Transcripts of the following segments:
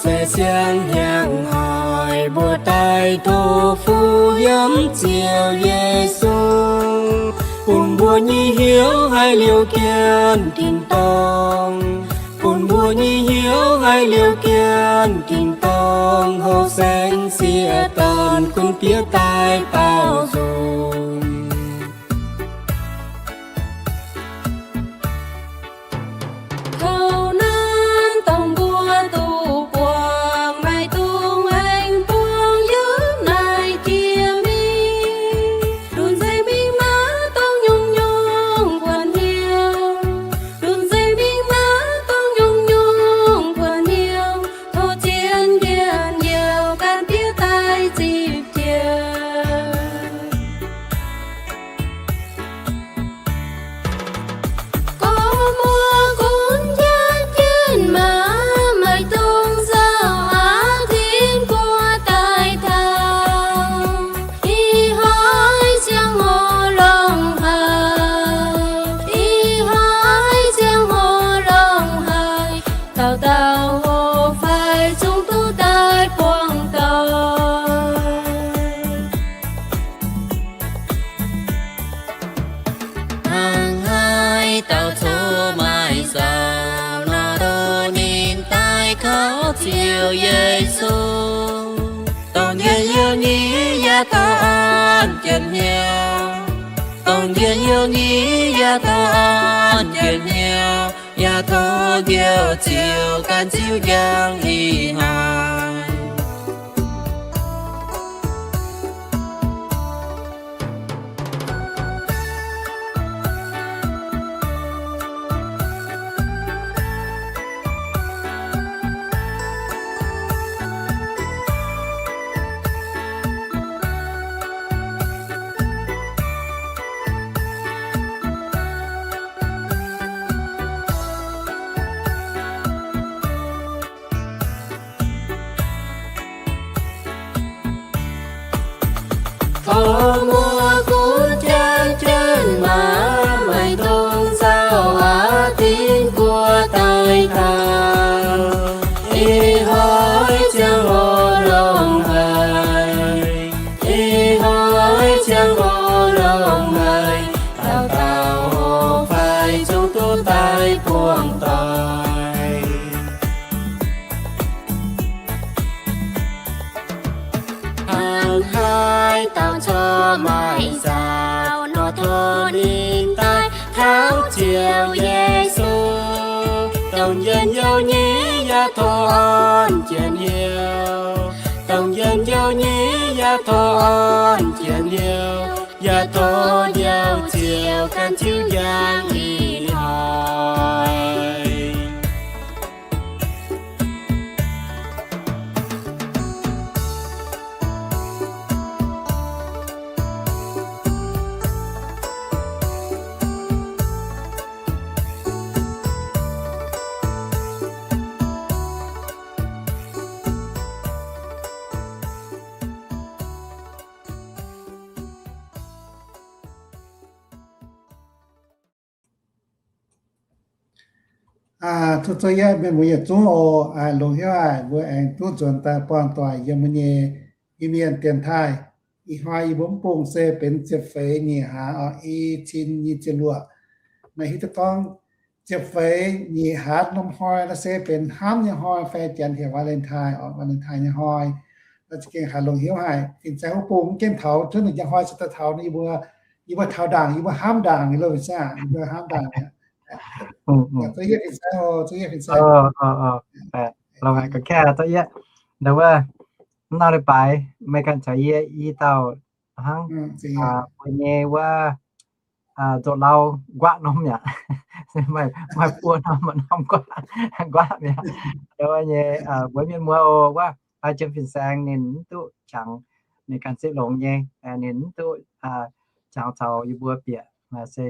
se siang hnyangx haic mbuo daaih tov fuqv yiem Ziouv Yesu, bun mbuo nyei hnyouv haiz liouh jienv tin-dorngh, bun mbuo nyei hnyouv haiz liouh jienv tin-dorngh, houv saeng sieqv dorn gunv diev daaih baaux nzung. Kouv nanv dongh mbuo duqv buangh, maiv dungx aengx buangh yiem naaiv jiex mingh. Lunc nzeic mingh maiv dungx nyungc-nyungc buatc hnyouv, lunc nzeic mingh maiv dungx nyungc-nyungc buatc hnyouv, tov zien njien-youh gan diev daaih zipv jienv. Gorngv muoz gunv jaav jienv maaz, maiv dungx nzauh aqv, tin-guoqv daaih taux. Ih hnoi ziangh hoc longx haic, ih hnoi ziangh hoc longx haic, dauh dauh hoc faix zungv duqv daaih buangh doic. Hnangv haaix dauh corc maaih nzauh nor, tov ninh daaih kauv Ziouv Yesu. Dongh njien-youh nyei yaac tov orn jienv hnyouv, dongh njien-youh nyei yaac tov orn jienv hnyouv, yaac tov Njoux Ziouv ganh ziux njang ih hnoi. Tov muoz gunv jaav jienv maaz, maiv dungx nzauh aqv, tin-guoqv daaih taux. Ih hnoi ziangh hoc longx haic, ih hnoi ziangh hoc longx haic, dauh dauh hoc faix zungv duqv daaih buangh doic. Hnangv haaix dauh corc maaih nzauh nor, tov ninh daaih kauv Ziouv Yesu. Dongh njien-youh nyei yaac tov orn jienv hnyouv, dongh njien-youh nyei yaac tov orn jienv hnyouv, yaac tov Njoux Ziouv ganh ziux njang ih hnoi. Aa, tov zuov yietv mienh muoz yietc zungv oc. Aa, longx hnyouv haic mbuo aengx duqv nzuonx daaih buangh doic yiem mbuo nyei Iu-Mienh dienx taaih. Ih hnoi yie mbuo mv bung se benx ziepc feix nyic hlaax oc, i cin nyic ziepc luoqc. Meih hiuv duqv gorngv ziepc feix nyic hlaax norm hnoi naaiv se benx hnamv nyei hnoi fai Janx heuc Valentine oc, Valentine nyei hnoi. Naaiv za'gengh haiz longx hnyouv haic. Fin-saeng wuov bung mv gaengh taux cuotv ninh nyei hnoi se daaih taux yie mbuo, yie mbuo taux ndaangc, yie mbuo hnamv ndaangc nyei loh, fin-saeng, yie mbuo hnamv ndaangc mi'aqv. Zuov yietv fin-saeng oc, zuov yietv fin-saeng. Longx haic ga'kaeqv zuov yietv. Ndau wuov, mv nor leiz-baaix meih ganh caux yie i dauh hnangv, mbuo nyei wuov nzoqc lauh nquaqv norm mi'aqv. Maaih buo norm, maaih norm nquaqv, nquaqv mi'aqv. Ndau wuov nyei mbuo mienh muoz oc, wuov jiem fin-saeng ninh mv duqv qangx, ninh ganh zieqv longx nyei, ninh mv duqv qangx caux yie mbuo bieqc, se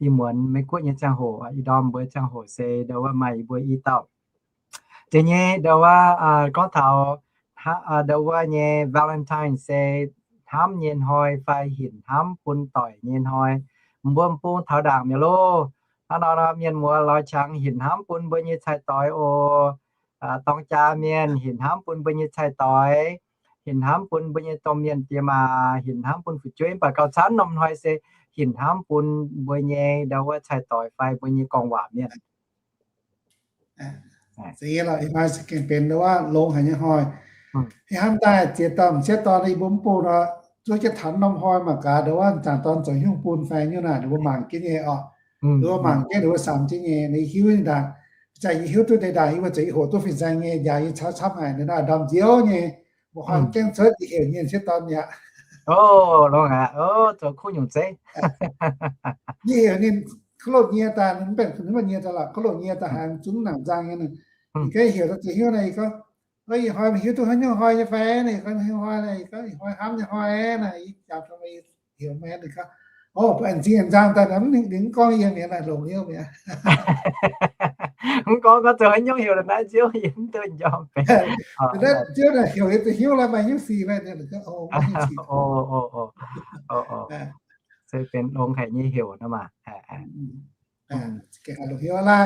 ih muonz Meiv Guoqv nyei ziangh hoc, ih ndorm mbuo ziangh hoc se ndau wuov maaih yie mbuo i dauh. Deix nyei ndau wuov gorngv taux ndau wuov nyei Valentine se hnamv nyei hnoi fai hinc hnamv bun doic nyei hnoi. Mbuo bung taux ndaangc mi'aqv loh. Hnangv nor mienh muoz lorz qangx hinc hnamv bun mbuo nyei cai-doix oc. dorng jaa mienh, hinc hnamv bun mbuo nyei cai-doix, hinc hnamv bun mbuo nyei domh mienh diex maac, hinc hnamv bun fu'jueiv, mv baac gauh camv norm hnoi se hinc hnamv bun mbuo nyei ndau wuov cai-doix fai mbuo nyei gorngv waac mienh. Ih hnoi se gengh benx ndau wuov longx haic nyei hnoi. Ih hnamv daaih ziex dauh m'sieqv dorn yie mbuo mv bung nor, zuov jienv taux norm hnoi mangc gaax ndau wuov m'jangc dorn zoux haaix nyungc bun fai nyungc naaic, ninh mbuo mangc jienv nyei oc. Ninh mbuo mangc jienv, ninh mbuo samx jienv nyei, ninh hiuv nyei ndaangc. Zai yie hiuv duqv deix ndaangc, yie mbuo zuqc yie hoqc duqv fin-saeng nyei, njaaux yie camv-camv haic, ninh naaiv ndorm nziouv nyei, mbuo hnoi gaengh cuotv yie heuc nyei m'sieqv dorn mi'aqv. Zoux kuv nyungc zeiv. Yie heuc ninh, kouv loh nyie daaih, mv baac ninh mv nyie daaih lorqc, kouv loh nyie daaih haiz zungv nangc nzang nyei. Ninh ganh heuc daaih zuqc hnyouv naaic, yie gorngv, ih hnoi meih hiuv duqv haaix nyungc hnoi nyei fai? Naaic yie gorngv, ih hnoi naaic, yie gorngv, ih hnoi hnamv nyei hnoi naaic, yie jangx taux meih heuc meih. Ninh gorngv, o, mbuo aengx zingh aengx nzang daaih, ninh mv gorngv yie mi'aqv, naaic longx hnyouv mi'aqv. Mv gorngv gorngv zoux haaix nyungc heuc naaiv nziouv, yie mv duqv njormh benx. Nziouv naaic heuc yie zuqc hnyouv lorqc, maaih hnyouv sic fai? Se benx longx haic nyei heuc nor maah. Longx hnyouv aqv laai,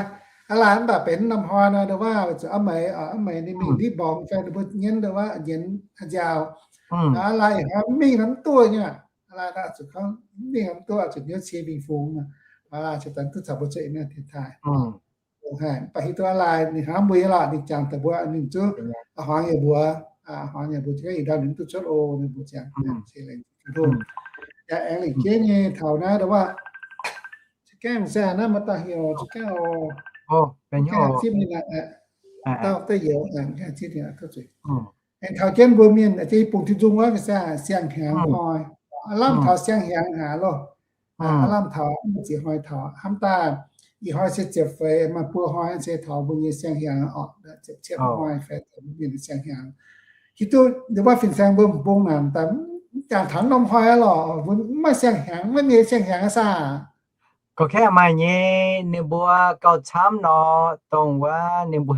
aqv laai mv baac benx norm hnoi nor, ndau wuov weic zuqc aav meix, aav meix ninh mingh ndiev mborngx fai ninh mbuo nyienz ndau wuov nyienz nziaaux. Aqv laai ih hnoi mingh nor mv duqv nyei. Aqv laai zuqc gorngv mingh nor mv duqv, zuqc hnyouv cie mingh fungx. Aqv laai cingx daaih duqv caux mbuo zuqc mingh tengx taaih. Mv baac hiuv duqv aqv laai ninh hnamv mbuo nyei lorqc, ninh jangx daaih mbuo ninh zuqc, a'hmuangx yaac mbuox, a'hmuangx yaac mbuox, za'gengh ih ndau ninh mv duqv cuotv oc, ninh mbuo ziangx. Yaac aengx lengc jeiv nyei taux naaiv ndau wuov, za'gengh se naaiv maaih dauh heuc, za'gengh oc, zipv ninh aqv, dauh da'yietv, zipv ninh aqv. Aengx taux jienv mbuo mienh, za'gengh bungx Tin-Hungh wuov, siang-hnyangx hnoi, aav lamh taux siang-hnyangx hnangv loh. Aav lamh taux mv ziex hnoi taux hnamv daaih, ih hnoi se ziepc feix, maaih buo hnoi se taux mbuo nyei siang-hnyangx oc, ziepc cietv hnoi fai taux mbuo mienh siang-hnyangx. Hiuv duqv ndau wuov fin-saeng mbuo m'bung naaic daaih mv jangx taux norm hnoi aqv lorqc, mbuo mv maaih siang-hnyangx, maiv mienh siang-hnyangx aqv saah. Gorqv-kaeqv maaih nyei, ninh mbuo gauh camv nor, dongh wuov ninh mbuo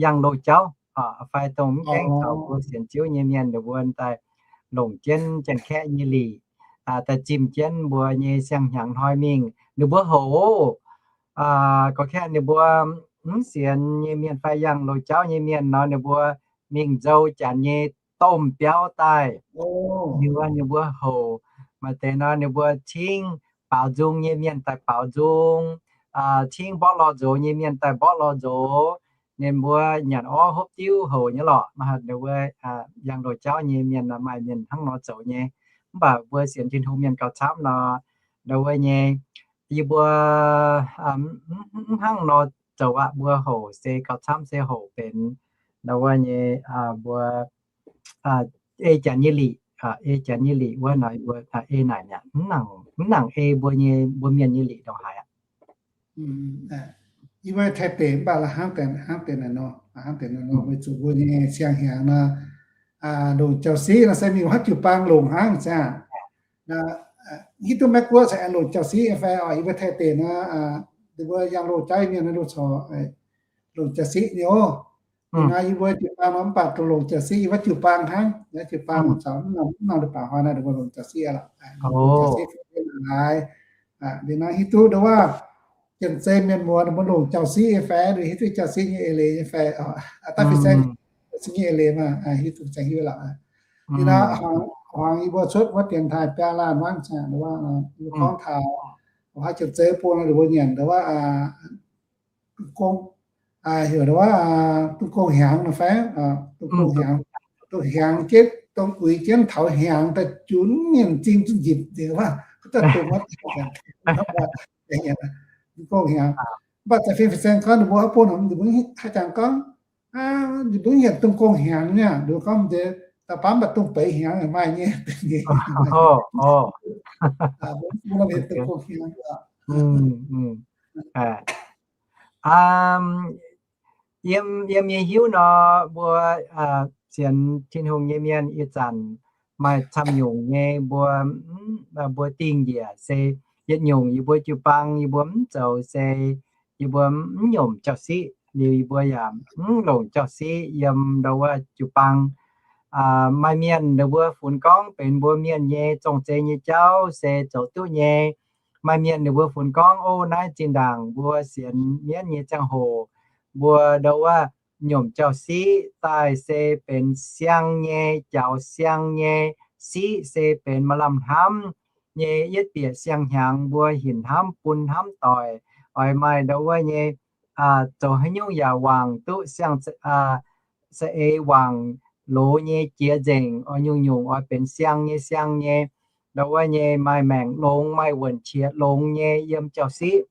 yangh loz-jauv fai dongh mv gaengh taux mbuo sienx Ziouv nyei mienh, ninh mbuo daaih longc jienv Janx-Kaeqv nyei lic, daaih zimh jienv mbuo nyei siang-hnyangx hnoi mingh. Ninh mbuo hoc, gorqv-kaeqv ninh mbuo mv sienx nyei mienh fai yangh loz-jauv nyei mienh nor, ninh mbuo mingh nzou Janx nyei domh biauv daaih. Ninh mbuo, ninh mbuo hoc. Maaih deix nor ninh mbuo cingv baaux nzung nyei mienh daaih baaux nzung, cingv mborqv lorh nzox nyei mienh daaih mborqv lorh nzox. Ninh mbuo nyanc orv hopv diuv hoc nyei lorqc. Maaih ninh mbuo yangh loz-jauv nyei mienh nor, maaih mienh hnangv nor zoux nyei. Mv baac mbuo sienx Tin-Hungh mienh gauh camv nor, ndau wuov nyei, yie mbuo mv hnangv nor zoux aqv. Mbuo hoc se gauh camv se hoc benx ndau wuov nyei, mbuo ei Janx nyei lic, ei Janx nyei lic wuov nor, mbuo ei naaic mi'aqv. Mv nangc ei mbuo nyei, mbuo mienh nyei lic ndongc haaix aqv. Yie mbuo Taiv deic mv baac la'hnangv deix, hnangv deix naaic nor, hnangv deix naaiv nor, weic zuqc mbuo nyei siang-hnyangx nor, longc jauv-siqv nor se mingh wuov haaix jiu-baang longc hnangv aqv. Hiuv duqv Meiv-Guoqv caux aengx longc jauv-siqv nyei fai? Oc, yie mbuo Taiv deic nor, ninh mbuo yangh loz-jauv mienh nor, longc jauv-siqv nyei oc. Ninh nor yie mbuo jiu-baang nor mv baac longc jauv-siqv, yie mbuo jiu-baang hnangv, jiu-baang caux mv norm, mv norm leiz-baaix hnoi naaiv ninh mbuo longc jauv-siqv aqv lorqc. Longc jauv-siqv fai naaic, ninh nor hiuv duqv ndau wuov, Janx-Zei mienh muoz ninh mbuo longc jauv-siqv nyei fai, ninh hiuv duqv jauv-siqv nyei eix leiz nyei fai? Da'fih saeng jauv-siqv nyei eix leiz maah, hiuv duqv saeng hiuv lorqc. Ninh nor hmuangx yie mbuo cuotv wuov dienx taaih biaa laanh mangc ziangh ndau wuov, yie mbuo gorngv taux haaix Janx-Zei bung nor, ninh mbuo nyanc ndau wuov, dongh gong, heuc ndau wuov, dongh gong hnyangx nor fai, dongh gong hnyangx, dongh hnyangx jienv, dongh uix jienv taux hnyangx daaih junv mienh zingh zunv njiec nzengc wuov, dongh wuov, dongh gong hnyangx. Mv baac da'fih saeng gorngv ninh mbuo haaix bung, ninh mbuo haaix jangx gorngv, ninh mbuo yietc dongh gong hnyangx nyei, ninh mbuo gorngv deix da'faanh mv baac dongh beiz hnyangx maaih nyei. Dongh gong hnyangx. Yiem yie hiuv nor, mbuo sienx Tin-Hungh nyei mienh ih zanc maaih camv nyungc nyei, mbuo, mbuo dingh njiec se yietc nyungc yie mbuo jiu-baang yie mbuo mv zoux se yie mbuo mv nyomc jauv-siqv, liuz yie mbuo yaac mv longc jauv-siqv yiem ndau wuov jiu-baang. Maaih mienh ninh mbuo funx gorngv benx mbuo mienh nyei zorng-zei nyei jauv se zoux duqv nyei. Maaih mienh ninh mbuo funx gorngv, o, naaiv zinh ndaangc mbuo sienx mienv nyei ziangh hoc, mbuo ndau wuov nyomc jauv-siqv daaih se benx siang nyei, jaux siang nyei, siqv se benx maaih lamh hnamv nyei yietv bieqc siang-hnyangx mbuo hinc hnamv bun hnamv doic, oix maaih ndau wuov nyei, zoux haaix nyungc yaac wangc duqv siang, za'eix wangc loz nyei jiex nzengc, oix nyungc-nyungc oix benx siang nyei, siang nyei, ndau wuov nyei maaih maengc longx, maaih wuonh qiex longx nyei yiem jauv-siqv.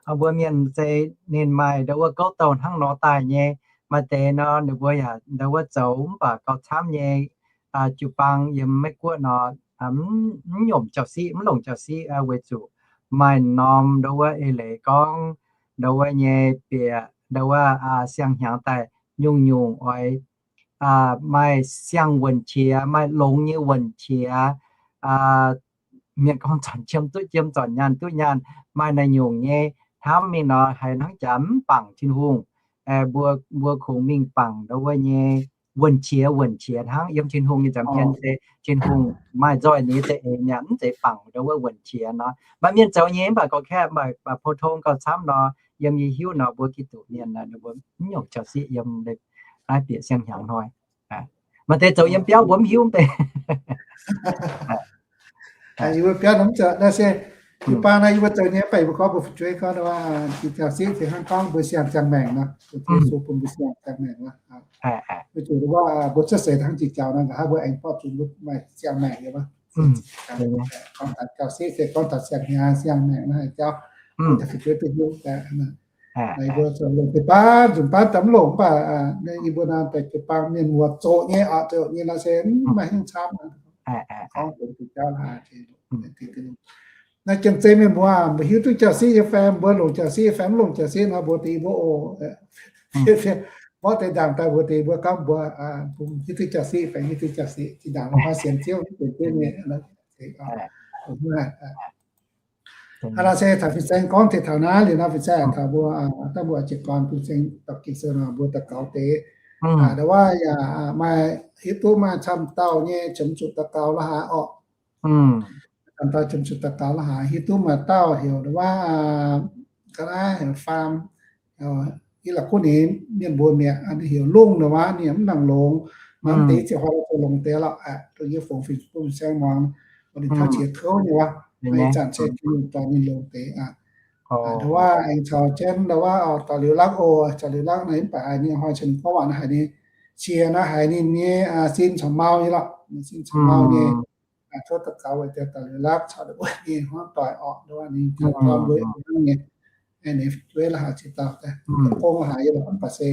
Mbuo mienh se ninh maaih ndau wuov gouv douh hnangv nor daaih nyei. Maaih deix nor ninh mbuo yaac ndau wuov zoux mv baac gauh camv nyei jiu-baang yiem Meiv Guoqv nor, mv nyomc jauv-siqv, mv longc jauv-siqv, weic zuqc maaih norm ndau wuov eix leiz gorngv ndau wuov nyei bieqc ndau wuov siang-hnyangx daaih nyungc-nyungc oix maaih siang wuonh qiex, maaih longx nyei wuonh qiex, mienh gorngv zornc jiem duqv jiem, zornc nyaanh duqv nyaanh, maaih naaiv nyungc nyei hnamv mingh nor, haiz hnangv jaax mv bangc Tin-Hungh. Mbuo, mbuo kungx mingh bangc ndau wuov nyei wuonh qiex, wuonh qiex hnangv. Yiem Tin-Hungh nyei nza'hmien se Tin-Hungh maaih nzoih nyei za'eix mi'aqv, mv zeiz bangc ndau wuov wuonh qiex nor. Maaih mienh zoux nyei mv baac gorqv-kaeqv, mv baac 普通 gauh camv nor, yiem yie hiuv nor mbuo Giduc mienh mbuo mv nyungc jauv-siqv yiem naaiv bieqc siang-hnyangx hnoi. Maaih deix zoux yiem biauv mbuo mv hiuv mv bei. Yie mbuo biauv nor mv zeiz naaiv se, jiu-baang naaiv yie mbuo zoux nyei, mv baac yie mbuo gorngv mbuo fu'jueiv gorngv jauv-siqv se hnangv gorngv mbuo siang ziangh maengc nor, Yesu bun mbuo siang ziangh maengc nor. Weic zuqc mbuo cuotv seix hnangv jiex jaux nor, nqa'haav mbuo aengx borqv zuqc mbuo maaih ziangh maengc nyei. Gorngv taux jauv-siqv se gorngv taux siang-hnyangx siang maengc naaiv jauv, fu'jueiv duqv hiuv daaih. Yie mbuo zoux longc deix baav nzunc baav daaih mv longc, mv baac yie mbuo naaiv deix jiu-baang mienh muoz zoqc nyei oc, zoqc nyei nor se mv maaih hnyouv camv. Gorngv benx diuh jauv la'haaix. Naaiv jien-zei mienh mbuo, mbuo hiuv duqv jauv-siqv nyei fai mbuo longc jauv-siqv fai mv longc jauv-siqv nor, mbuox deix yie mbuo oc. Mborqv deix ndaangc daaih mbuox deix yie mbuo gorngv mbuo hiuv duqv jauv-siqv fai hiuv duqv jauv-siqv, zinh ndaangc la'haaix sienx Ziouv, sienx Ziouv nyei. Aa, se taux fin-saeng gorngv taux naaiv liuz nor, fin-saeng taux mbuo, dangh mbuo jiez gorn fin-saeng dorh Ging-Sou nor, mbuo daux gaux deix. Ndau wuov yaac maaih hiuv duqv maaih camv dauh nyei qiemx zuqc daux gaux la'haaix orqc. Camv dauh qiemx zuqc daux gaux la'haaix, hiuv duqv maaih dauh heuc ndau wuov, ga'naaiv heuc Faam, i la'kuqv ninh mienh mbuox mi'aqv, heuc Lungh ndau wuov, ninh mv nangc longx. Mv deix ziouc hnoi zoux longx deix lorqh, dongh yie fungx fin-saeng muangx, ninh taux qiex kouv nyei wuov, ih zanc se Tin-Hungh dorh ninh longx deix aqv. Ndau wuov aengx caux jienv ndau wuov dorh Liuz Lakv oc, caux Liuz Lakv naaiv mv baac haiz ninh hnoi caux ninh gorngv waac naaiv haiz ninh cie naaiv haiz ninh nyei sin caux mau nyei lorqc, sin caux mau nyei. Tov daux gaux weic deix dorh Liuz Lakv caux ninh wuov nyei hmuangv doic orqc, ndau wuov ninh dorn weic hnangv nyei. Ninh fu'jueiv la'haaix ziex dauh, gong la'haaix nyei lorqc, mv baac se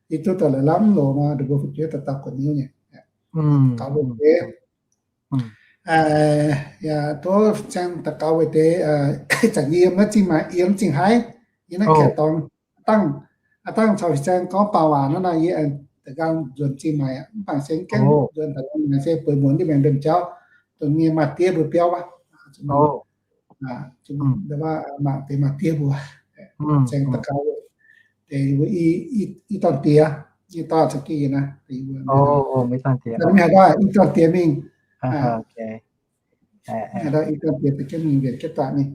hiuv duqv dorh Liuz Lakv mv longx nor, ninh mbuo fu'jueiv dauh dauh gu'nyuoz nyei. Gaux weic deix. Yaac tov fin-saeng daux gaux weic deix, ih zanc yie yiem naaiv Zingh Maix, yie yiem Zingh Haaix, yie naaiv kaeqv dorngx. Dangh, aa, dangh caux fin-saeng gorngv baaux waac naaiv nor, yie aengx da'nqaang nzuonx Zingh Maix aqv. Mv baac se mv gaengh nzuonx daaih Zingh Maix se bueix muonz ndiev maengx ndiev jauv, dongh nyei maa-diev mbuo biauv wuov. Mangc deix maa-diev mbuo, fin-saeng daux gaux deix, i dorn-diex, i dorn-diex mingh, i dorn-diex daaih jienv mingh, i dorn-diex daaih jienv mingh.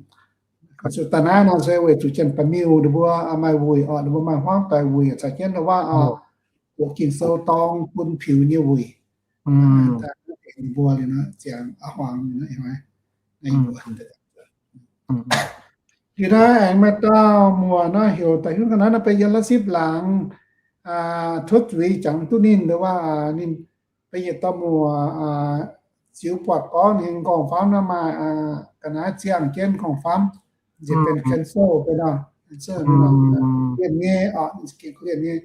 Zuqc daaih naaiv nor se weic zuqc janx-baeqc miuh ninh mbuo maaih wuic orqc, ninh mbuo maaih hmuangv doic wuic caux jienv ndau wuov oc, doqc Ging-Sou dorng bun piux nyei wuic. Ninh mbuo liuz nor ziangx a'hmuangx liuz nor, liuz naaiv aengx maaih dauh muoc nor heuc daaih hiuv ga'naaiv nor, beiv yiem la'sipv laangz cuotv zuiz jangx duqv ninh ndau wuov, ninh beiv yietc dauh muoc ziux buatc gorngv ninh nqorngv-famv naaiv maaih ga'naaiv ziangh jienv nqorngv-famv, nziex benx cancer, benx cancer, kuv lienh nyei, kuv lienh nyei.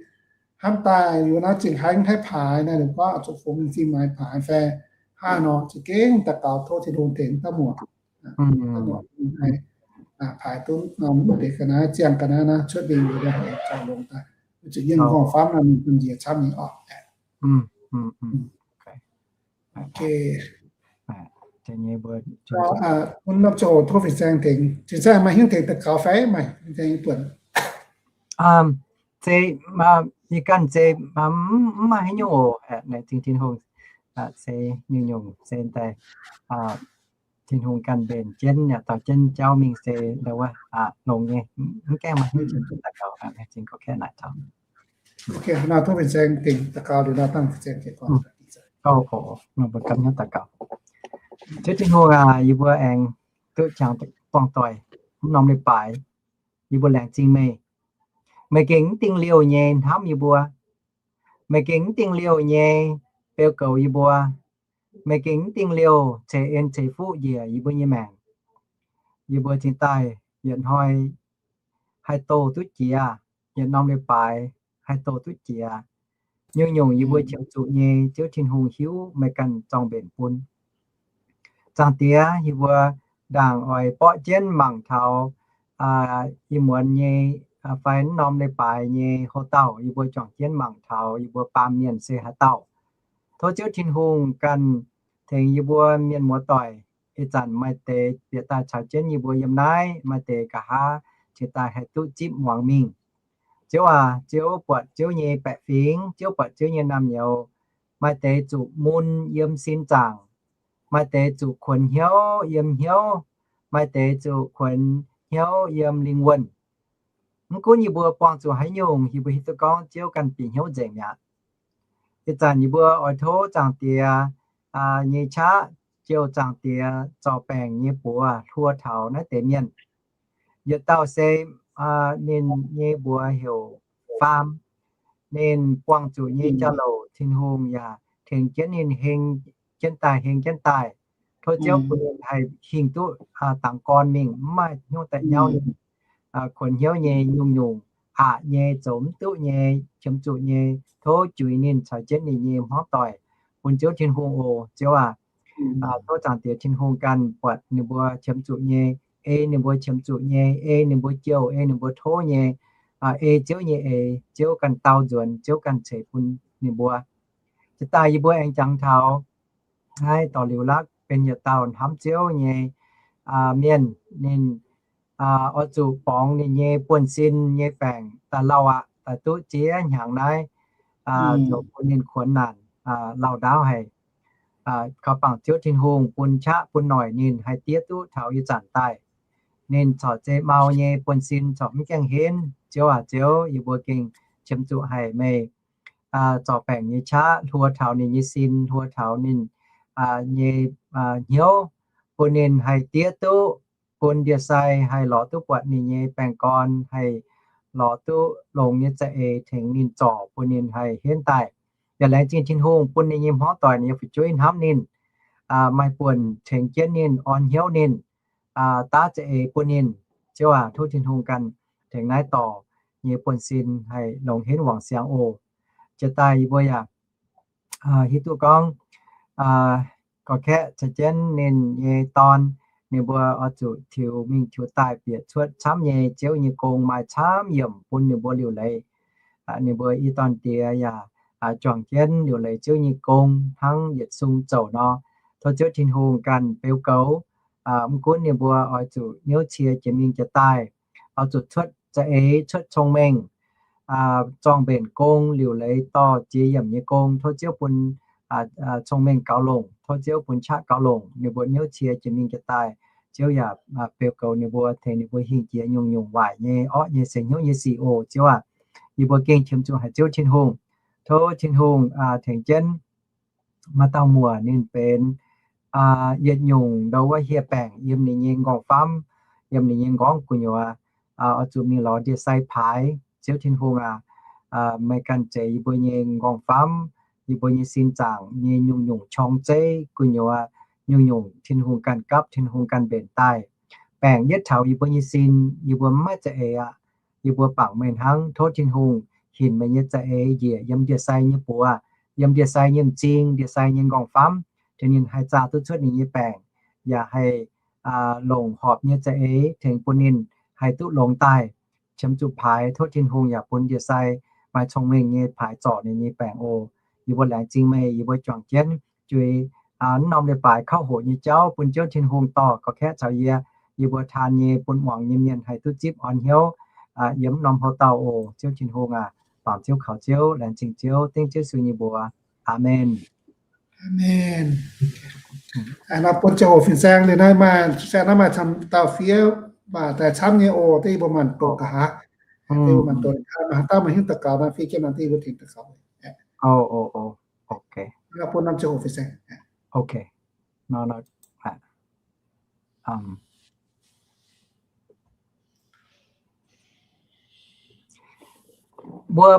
Hnamv daaih yie naaiv Zingh Haaix haih paaix naaiv, ninh gorngv zuqc fungx Zingh Maix paaix fai hnangv nor, za'gengh daux gaux tov Tin-Hungh tengx dauh muoc, paaix duqv norm deix ga'naaiv ziangh ga'naaiv naaiv cuotv mingh, zoux longx daaih, zuqc yiem nqorngv-famv naaiv mingh bun nziex camv nyei orqc. Bun norm ziangh hoc tov fin-saeng tengx. Fin-saeng maaih hnyouv tengx daux gaux fai maaih fin-saeng buonc? Se, yie ganh se mv maaih haaix nyungc oc. Laengz zingh Tin-Hungh, se nyungc-nyungc se daaih Tin-Hungh ganh mbenc jienv yaac taux jienv jauv mingh se ndau wuov longx nyei, mv gaengh maaih hnyouv tengx daux gaux. Laengz zingh gorqv-kaeqv naaic taux. Nor tov fin-saeng dingc daux gaux liuz nor dangh fin-saeng jiez gorn. Gauh oc, mbuo ganh hnyouv daux gaux. Ziouv Tin-Hungh aac, yie mbuo aengx duqv jangx buangh doic mv norm leiz-baaix, yie mbuo laengz zingh meih. Meih gengh mv dingh liouh nyei hnamv yie mbuo. Meih gengh mv dingh liouh nyei beu goux yie mbuo. Meih gengh mv dingh liouh ceix en ceix fuqv njiec yie mbuo nyei maengc. Yie mbuo cingx daaih yietc hnoi haih doh duqv jiex, yietc norm leiz-baaix haih doh duqv jiex. Nyungc-nyungc yie mbuo qiemx zuqc nyei, Ziouv Tin-Hungh hiuv meih ganh zorng mbenc bun. Zaangc Diex, yie mbuo ndaangc oix borqv jienv mangc taux ih muonz nyei fai mv norm leiz-baaix nyei houx-dauh, yie mbuo juangc jienv mangc taux yie mbuo baamh mienh se haaix dauh. Tov Ziouv Tin-Hungh ganh tengx yie mbuo mienh muoz-doic. Ih zanc maaih deix bieqc daaih caux jienv yie mbuo yiem naaiv, maaih deix nqa'haav cingx daaih haih duqv zipv muangx mingh. Ziouv aac, Ziouv buatc Ziouv nyei baeqc fingx, Ziouv buatc Ziouv nyei naamh nyouz. Maaih deix zuqc mun yiem sin zaangc, maaih deix zuqc kuonx hnyouv yiem hnyouv, maaih deix zuqc kuonx hnyouv yiem lingh wuonh. Mv gunv yie mbuo buangh zuqc haaix nyungc, yie mbuo hiuv duqv gorngv Ziouv ganh bieqc hnyouv nzengc mi'aqv. Ih zanc yie mbuo oix tov Zaangc Diex nyei qaqv, jouh Zaangc Diex zorc baengc nyei buoz hluo taux naaiv deix mienh. Yietc dauh se ninh nyei mbuox heuc Faam. Ninh buangh zuqc nyei jauv-louc Tin-Hungh yaac tengx jienv ninh heng jienv daaih, heng jienv daaih. Tov Ziouv bun ninh haih hingh duqv dangx gorn mingh, mv maaih hnyouv daaih nyauv ninh. Kuonx hnyouv nyei, nyungc-nyungc aqc nyei, zoux mv duqv nyei, qiemx zuqc nyei, tov juix ninh caux jienv ninh nyei hmuangv doic bun Ziouv Tin-Hungh oc. Ziouv aac, tov Zaangc Diex Tin-Hungh ganh buatc ninh mbuo qiemx zuqc nyei, ei ninh mbuo qiemx zuqc nyei, ei ninh mbuo jouh, ei ninh mbuo tov nyei, ei Ziouv nyei eix, Ziouv ganh dau nzuonx, Ziouv ganh ceix bun ninh mbuo. Jiex daaih yie mbuo aengx jangx taux naaiv dorh liuz lakv benx yietc dauh hnamv Ziouv nyei mienh, ninh oix zuqc borngz ninh nyei buonv-sin nyei baengc daaih lauh aqv, daaih duqv ziex hnyangx naaiv, zoux bun ninh kuonx naanc lauh ndaauv haic. Kaux bangc Ziouv Tin-Hungh bun qaqv bun noic ninh haih diev duqv taux ih zanc daaih. Ninh corc zei mau nyei buonv-sin corc mv gaengh henv. Ziouv aac, Ziouv, yie mbuo gengh qiemx zuqc haic meih zorc baengc nyei qaqv hluo taux ninh nyei sin, hluo taux ninh nyei hnyouv, bun ninh haih diev duqv, bun ndie-sai haih lorz duqv buatc ninh nyei baengh gorn, haih lorz duqv longx nyei za'eix tengx ninh zorc, bun ninh haih henv daaih. Yaac laengz zingh Tin-Hungh bun ninh nyei hmuangv doic, ninh nyei fu'jueiv hnamv ninh, maaih buonc tengx jienv ninh, orn hnyouv ninh, daav za'eix bun ninh. Ziouv aac, tov Tin-Hungh ganh tengx naaiv dorc nyei buonv-sin haih longx henv wangc siangx oc. Jiex daaih yie mbuo yaac hiuv duqv gorngv gorx-kaeqv caux jienv ninh nyei dorn, ninh mbuo oix zuqc tiux mingh tiux daaih bieqc cuotv camv nyei Ziouv nyei gong maaih camv yiemc bun ninh mbuo liuc leiz. Ninh mbuo i dorn diex yaac juangc jienv liuc leiz Ziouv nyei gong hnangv yietc sung zouc nor. Tov Ziouv Tin-Hungh ganh beu goux. Mv gunv ninh mbuo oix zuqc hnyouv cie jiex mingh jiex daaih, oix zuqc cuotv za'eix, cuotv cong-mengh, zorng mbenc gong, liuc leiz dorh jiex yiemc nyei gong. Tov Ziouv bun cong-mengh gaux longc, tov Ziouv bun qaqv gaux longc, ninh mbuo hnyouv cie jiex mingh jiex daaih. Ziouv yaac beu goux ninh mbuo, tengx ninh mbuo hingh jiex nyungc-nyungc waaic nyei, orqv nyei, seix hnyouv nyei sic oc. Ziouv aac, yie mbuo gengh qiemx zuqc haic Ziouv Tin-Hungh. Tov Tin-Hungh tengx jienv maaih dauh muoc ninh benx yietc nyungc ndau wuov hieh baengc yiem ninh nyei nqorngv-famv, yiem ninh nyei nqorngv gu'nyuoz, oix zuqc mingh lorz ndie-sai paaix. Ziouv Tin-Hungh aac, meih ganh zeix yie mbuo nyei nqorngv-famv, yie mbuo nyei sin zaangc nyei nyungc-nyungc qorng-zeiv gu'nyuoz, nyungc-nyungc Tin-Hungh ganh gapv, Tin-Hungh ganh mbenc daaih. Baengc yietv taux yie mbuo nyei sin, yie mbuo mv maaih za'eix aqv. Yie mbuo bangc meih hnangv. Tov Tin-Hungh hinc meih nyei za'eix njiec yiem ndie-sai nyei buoz, yiem ndie-sai nyei m'zing, ndie-sai nyei nqorngv-famv, tengx ninh haih zaah duqv cuotv ninh nyei baengc, yaac haih longc horpc nyei za'eix tengx bun ninh haih duqv longx daaih, qiemx zuqc paaix. Tov Tin-Hungh yaac bun ndie-sai maaih cong-mengh nyei paaix zorc ninh nyei baengc oc. Yie mbuo laengz zingh meih, yie mbuo juangc jienv juix mv norm leiz-baaix kauv hoqc nyei jauv bun Ziouv Tin-Hungh dorh gorx-kaeqv caux yie, yie mbuo taan nyei, bun muangx nyei mienh haih duqv zipv orn hnyouv yiem mv norm hlo dauh oc. Ziouv Tin-Hungh aac, bangc Ziouv, kaux Ziouv, laengz zingh Ziouv, dengv Ziouv Yesu nyei mbuox. Aamen. Aamen. Nor bun ziangh hoc fin-saeng liuz naaiv maaih, fin-saeng naaiv maaih camv dauh fiev baac daaih camv nyei oc. Dengv yie mbuo maanc doqc nqa'haav. Deix mbuo mangc doic, maaih haaix dauh maaih hnyouv daux gaux nor, fiev jienv nor, deix mbuo tengx daux gaux. Mbuo,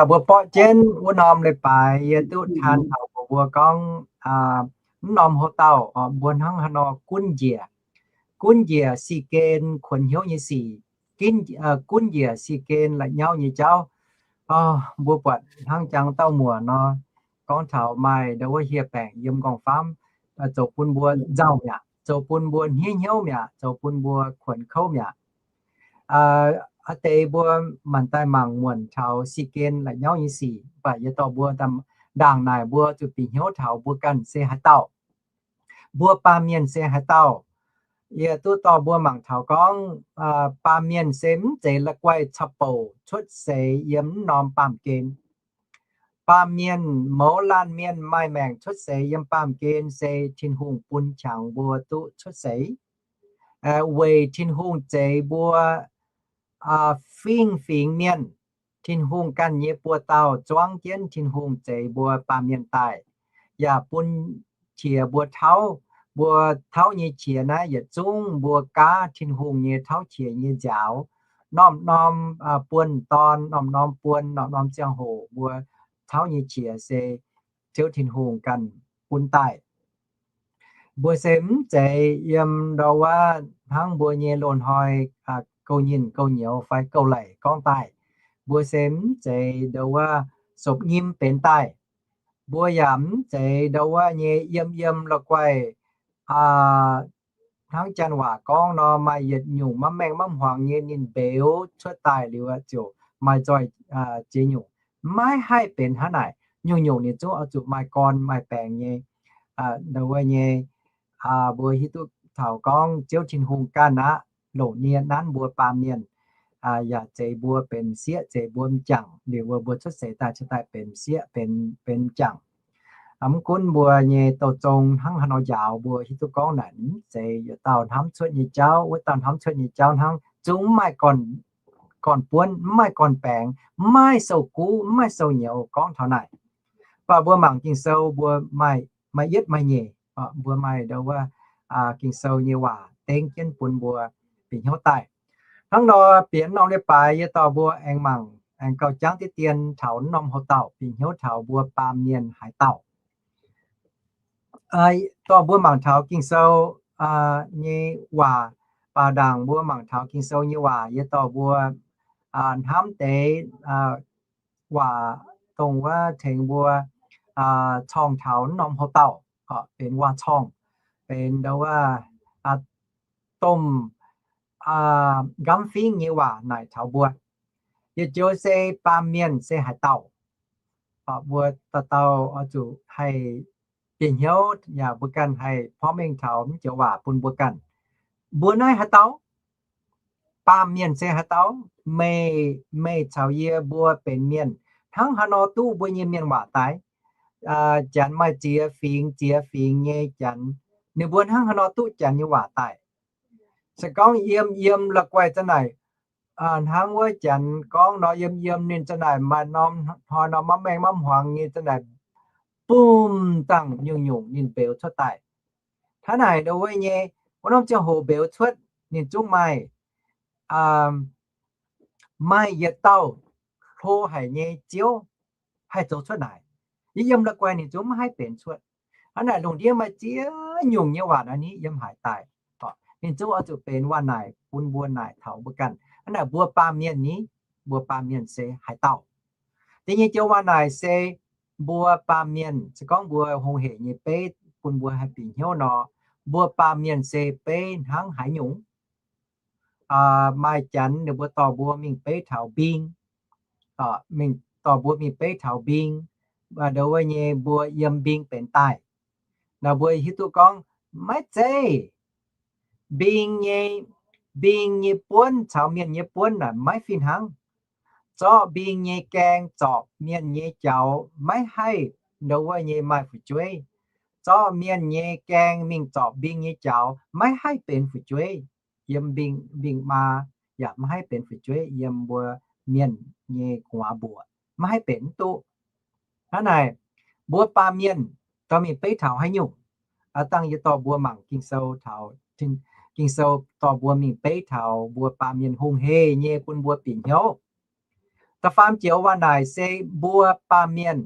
mbuo borqv jienv wuov norm leiz-baaix yie duqv taan taux mbuox mbuo gorngv, mv norm houx-dauh mbuo hnangv haaix nor gunv njiec, gunv njiec si-gen kuonx hnyouv nyei sic, gunv njiec si-gen la'nyauv nyei jauv. Mbuo buatc hnangv jangx dauh muoc nor, gorngv taux maaih ndau wuov hieh baengc yiem nqorngv-famv, zoux bun mbuo nzauh mi'aqv, zoux bun mbuo hniev hnyouv mi'aqv, zoux bun mbuo kuonx kouv mi'aqv. Aa deix mbuo maanc daaih mangc muonc taux si-gen la'nyauv nyei sic, mv baac yie dorh mbuo ndaangc naaic mbuo zuqc bieqc hnyouv taux mbuo ganh se haaix dauh. Mbuo baamh mienh se haaix dauh. Yie duqv dorh mbuo mangc taux gorngv, baamh mienh se mv zeiz la'guaih caux bouc cuotv seix yiem mv norm baamh gen. Baamh mienh, mouz laanh mienh maaih maengc cuotv seix yiem baamh gen se Tin-Hungh bun qangx mbuo duqv cuotv seix, weic Tin-Hungh zeix mbuo fingx-fingx mienh. Tin-Hungh ganh nyei buoz-dauh zuangv jienv Tin-Hungh zeix mbuo baamh mienh daaih, yaac bun qiex mbuo tauv. Mbuo tauv nyei qiex naaiv yietc zungv mbuo gaav Tin-Hungh nyei tauv qiex nyei nziaaux, norm-norm buonv-dorn, norm-norm buonv, norm-norm ziangh hoc mbuo tauv nyei qiex se Ziouv Tin-Hungh ganh bun daaih. Mbuo se mv zeiz yiem ndau wuov hnangv mbuo nyei loz-hnoi gouv nyinh gouv nyouz fai gouv laic gorngv daaih. Mbuo se mv zeiz ndau wuov sopc nyim benx daaih. Mbuo yaac mv zeiz ndau wuov nyei yiem yiem la'guaih hnangv janx waac gorngv nor, maaih yietc nyungc maiv maengh maiv hmuangx nyei ninh mbeux cuotv daaih liuz ziouc maaih nzoih ziex nyungc. Maiv haih benx hnangv naaic. Nyungc-nyungc ninh zungv oix zuqc maaih gorn maaih baengc nyei. Ndau wuov nyei, mbuo hiuv duqv taux gorngv Ziouv Tin-Hungh ganh aqv longc nie nanv mbuo baamh mienh, yaac zeix mbuo benx m'sieqv, zeix mbuo m'jangc, liuz mbuo cuotv seix daaih cingx daaih benx m'sieqv, benx m'jangc. Mv gunv mbuo nyei douz zong hnangv haaix nor njaaux, mbuo hiuv duqv gorngv naaic mv zeiz yietc dauh hnamv cuotv nyei jauv, wuov dauh hnamv cuotv nyei jauv hnangv, zungv mv maaih gorn-buonv, mv maaih gorn-baengx, mv maaih sou-guv, mv maaih sou-nyouz gorngv taux naaic. Mv baac mbuo mangc Ging-Sou mbuo maaih, maaih yietv maaih nyeic, mbuo maaih ndau wuov Ging-Sou nyei waac dengv jienv bun mbuo bieqc hnyouv daaih. Hnangv nor bieqc norm leiz-baaix yie dorh mbuo aengx mangc, aengx gauh jangv diqv dien taux norm houx-dauh, bieqc hnyouv taux mbuo baamh mienh haaix dauh. Dorh mbuo mangc taux Ging-Sou nyei waac, baac ndaangc mbuo mangc taux Ging-Sou nyei waac, yie dorh mbuo hnamv deix waac dongh wuov tengx mbuo corng taux norm houx-dauh, benx waac-corng, benx ndau wuov domh nqamv fingv nyei waac naaic taux mbuo. Yietc joux se baamh mienh se haaix dauh. Mbuo dauh dauh oix zuqc haih bieqc hnyouv yaac mbuo ganh haih porv mengh taux mv joux waac bun mbuo ganh. Mbuo naaiv haaix dauh? Baamh mienh se haaix dauh? Meih, meih caux yie mbuo benx mienh, hnangv haaix nor duqv mbuo nyei mienh waac daaih? Janx maaih ziex fingx, ziex fingx nyei janx, ninh mbuo hnangv haaix nor duqv janx nyei waac daaih? Se gorngv yiem yiem la'guaih za'naaic, hnangv wuov janx gorngv nor, yiem yiem ninh za'naaic maaih norm hnoi nor maiv maengh maiv hmuangx nyei za'naaic, bumh dangh nyungc-nyungc ninh mbeux cuotv daaih. Hnangv naaic ndau wuov nyei, wuov norm ziangh hoc mbeux cuotv ninh zungv maaih, maaih yietc dauh hlo haic nyei Ziouv haih zoux cuotv naaic. Yiem la'guaih ninh zungv maiv haih benx cuotv. Hnangv naaic lungh ndiev maaih ziex nyungc nyei waac naaiv ni yiem haaix daaih, ninh zungv oix zuqc benx waac naaic bun mbuo naaic taux mbuo ganh. Hnangv naaic mbuo baamh mienh ni, mbuo baamh mienh se haaix dauh? Da'nyeic joux waac naaic se mbuo baamh mienh, se gorngv mbuo hungh hec nyei beiv bun mbuo haih bieqc hnyouv nor, mbuo baamh mienh se beiv hnangv haaix nyungc? Maaih janx ninh mbuo dorh mbuo mingh beiv taux mbing, mingh dorh mbuo mingh beiv taux mbing, ndau wuov nyei mbuo yiem mbing benx daaih. Naaiv mbuo hiuv duqv gorngv maiv zeiz. Mbing nyei, mbing nyei buonv caux mienh nyei buonv naaic maiv fih hnangv. Zorqv mbing nyei gaeng zorpc mienh nyei jaux maiv haih ndau wuov nyei maaih fu'jueiv. Zorqv mienh nyei gaeng mingh zorpc mbing nyei jaux maiv haih benx fu'jueiv. Yiem mbing, mbing maa, yaac maiv haih benx fu'jueiv yiem mbuo mienh nyei gu'nguaaz mbuoqc, maiv haih benx mv duqv. Hnangv naaic, mbuo baamh mienh dorh mingh beiv taux haaix nyungc? Aa, dangh yie dorh mbuo mangc Ging-Sou taux, Ging-Sou dorh mbuo mingh beiv taux mbuo baamh mienh hungh hec nyei bun mbuo bieqc hnyouv. Da'faam joux waac naaic se mbuo baamh mienh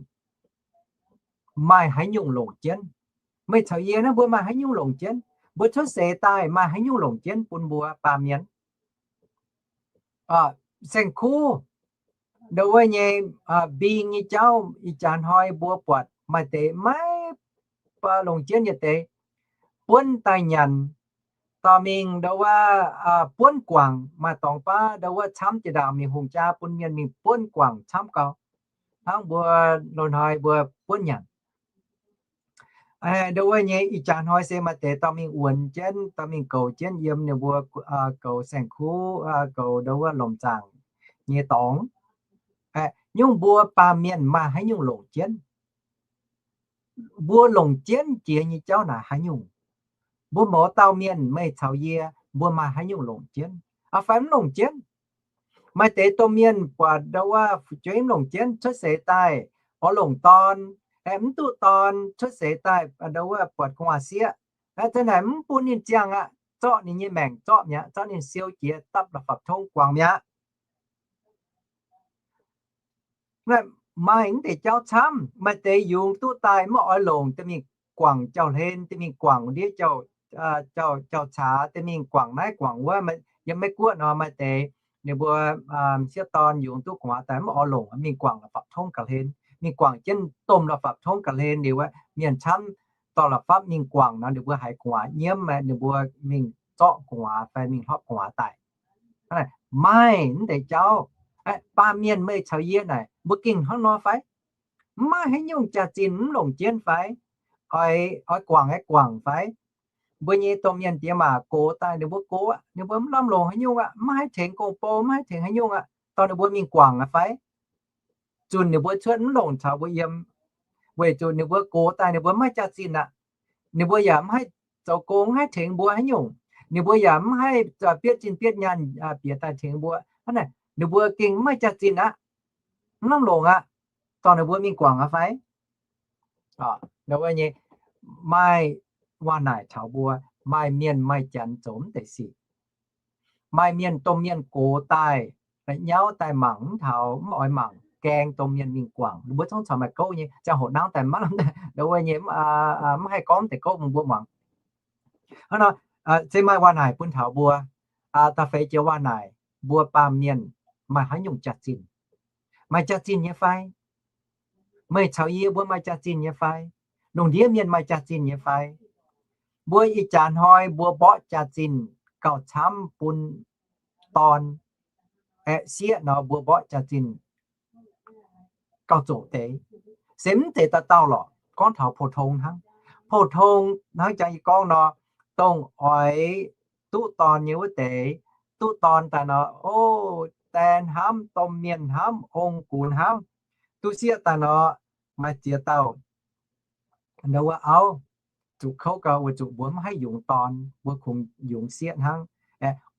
maaih haaix nyungc longc jienv. Meih caux yie naaiv mbuo maaih haaix nyungc longc jienv? Mbuo cuotv seix daaih maaih haaix nyungc longc jienv bun mbuo baamh mienh? Saeng-kuv, ndau wuov nyei, mbing nyei jauv, ih jaax hnoi mbuo buatc maaih deix maiv longc jienv nyei deix, buonv daaih nyanc, dorh mingh ndau wuov, buonv guangc. Maaih dorngx baav ndau wuov camv jiex ndaangc mingh hungh jaa bun mienh mingh buonv guangc camv gau, hnangv mbuo loz-hnoi mbuo buonv nyanc. Ndau wuov nyei ih jaax hnoi se maaih deix dorh mingh wuonx jienv, dorh mingh goux jienv yiem ninh mbuo goux saeng-kuv, goux ndau wuov lomc zaangc nyei dorngx. Nyungc mbuo baamh mienh maaih haaix nyungc longc jienv? Mbuo longc jienv jiex nyei jauv naaic haaix nyungc? Mbuo mouz dauh mienh, meih caux yie, mbuo maaih haaix nyungc longc jienv? Aa, fai mv longc jienv? Maaih deix domh mienh buatc ndau wuov fu'jueiv mv longc jienv, cuotv seix daaih oix longc dorn, aeqv, mv duqv dorn, cuotv seix daaih ndau wuov buatc gu'nguaaz-sieqv, aeqv, za'naaic mv bun ninh ziangh aqv, zorqv ninh nyei maengc zorqv mi'aqv, zorqv ninh siou jiex dapv la'fapv tongv guangc mi'aqv. Maaih mv deix jauv camv. Maaih deix yungz duqv daaih mv oix longc, daaih mingh guangc jauv-hlen, daaih mingh guangc ndiev jauv-caax, daaih mingh guangc naaiv guangc wuov. Yiem Meiv Guoqv nor maaih deix ninh mbuo sieqv dorn yungz duqv gu'nguaaz daaih mv oix longc, mingh guangc la'fapv tongv ga'hlen, mingh guangc jienv domh la'fapv tongv ga'hlen liuz, mienh camv dorh la'fapv mingh guangc nor, ninh mbuo haiz gu'nguaaz nyiemv, ninh mbuo mingh zorqv gu'nguaaz fai mingh hlopv gu'nguaaz daaih. Maaih mv deix jauv. Baamh mienh meih caux yie naaic, mbuo gengh hnangv nor fai? Mv maaih haaix nyungc jaax-zinh mv longc jienv fai? Oix, oix guangc aeqv, guangc fai? Mbuo nyei domh mienh diex maac gox daaih, ninh mbuo gox aqv, ninh mbuo mv lamh longc haaix nyungc aqv, mv haih tengx gong-bou, mv haih tengx haaix nyungc aqv, dorh ninh mbuo mingh guangc aqv fai? Zunc ninh mbuo cuotv mv longc caux mbuo yiem, weic zuqc ninh mbuo gox daaih ninh mbuo mv maaih jaax-zinh aqv. Ninh mbuo yaac mv haih zoux gong, mv haih tengx mbuo haaix nyungc. Ninh mbuo yaac mv haih bietv zinh bietv nyaanh bieqc daaih tengx mbuo. Hnangv naaic ninh mbuo gengh mv maaih jaax-zinh aqv, mv lamh longc aqv, dorh ninh mbuo mingh guangc aqv fai? Maaih waac naaic taux mbuo, maaih mienh maaih janx zoux mv deix sic. Maaih mienh, domh mienh gox daaih, nyauv daaih mangc mv taux, mv oix mangc, gaeng domh mienh mingh guangc. Ninh mbuo zungv caux maaih gouv nyei, ziangh hoc nangv daaih maiv lamh, ndau wuov nyei, mv haih gorngv deix gouv bun mbuo muangx. Hnangv nor, se maaih waac naaic bun taux mbuo. Da'feix joux waac naaic, mbuo baamh mienh maaih haaix nyungc jaax-zinh? Maaih jaax-zinh nyei fai? Meih caux yie mbuo maaih jaax-zinh nyei fai? Lungh ndiev mienh maaih jaax-zinh nyei fai? Mbuo ih jaax hnoi mbuo mborqv jaax-zinh gauh camv bun dorn, aeqv, sieqv nor mbuo mborqv jaax-zinh gauh zoqc deix. Se mv zeiz dauh dauh lorqc, gorngv taux pou-tong hnangv. Pou-tong hnangv jangx yie gorngv nor, dongh oix duqv dorn nyei wuov deix, duqv dorn daaih nor, o, daen hnamv, domh mienh hnamv, ong-gux hnamv. Duqv sieqv daaih nor, maaih ziex dauh ndau wuov auv zuqc kouv gau, weic zuqc mbuo mv haih yungz dorn, mbuo kungx yungz sieqv hnangv.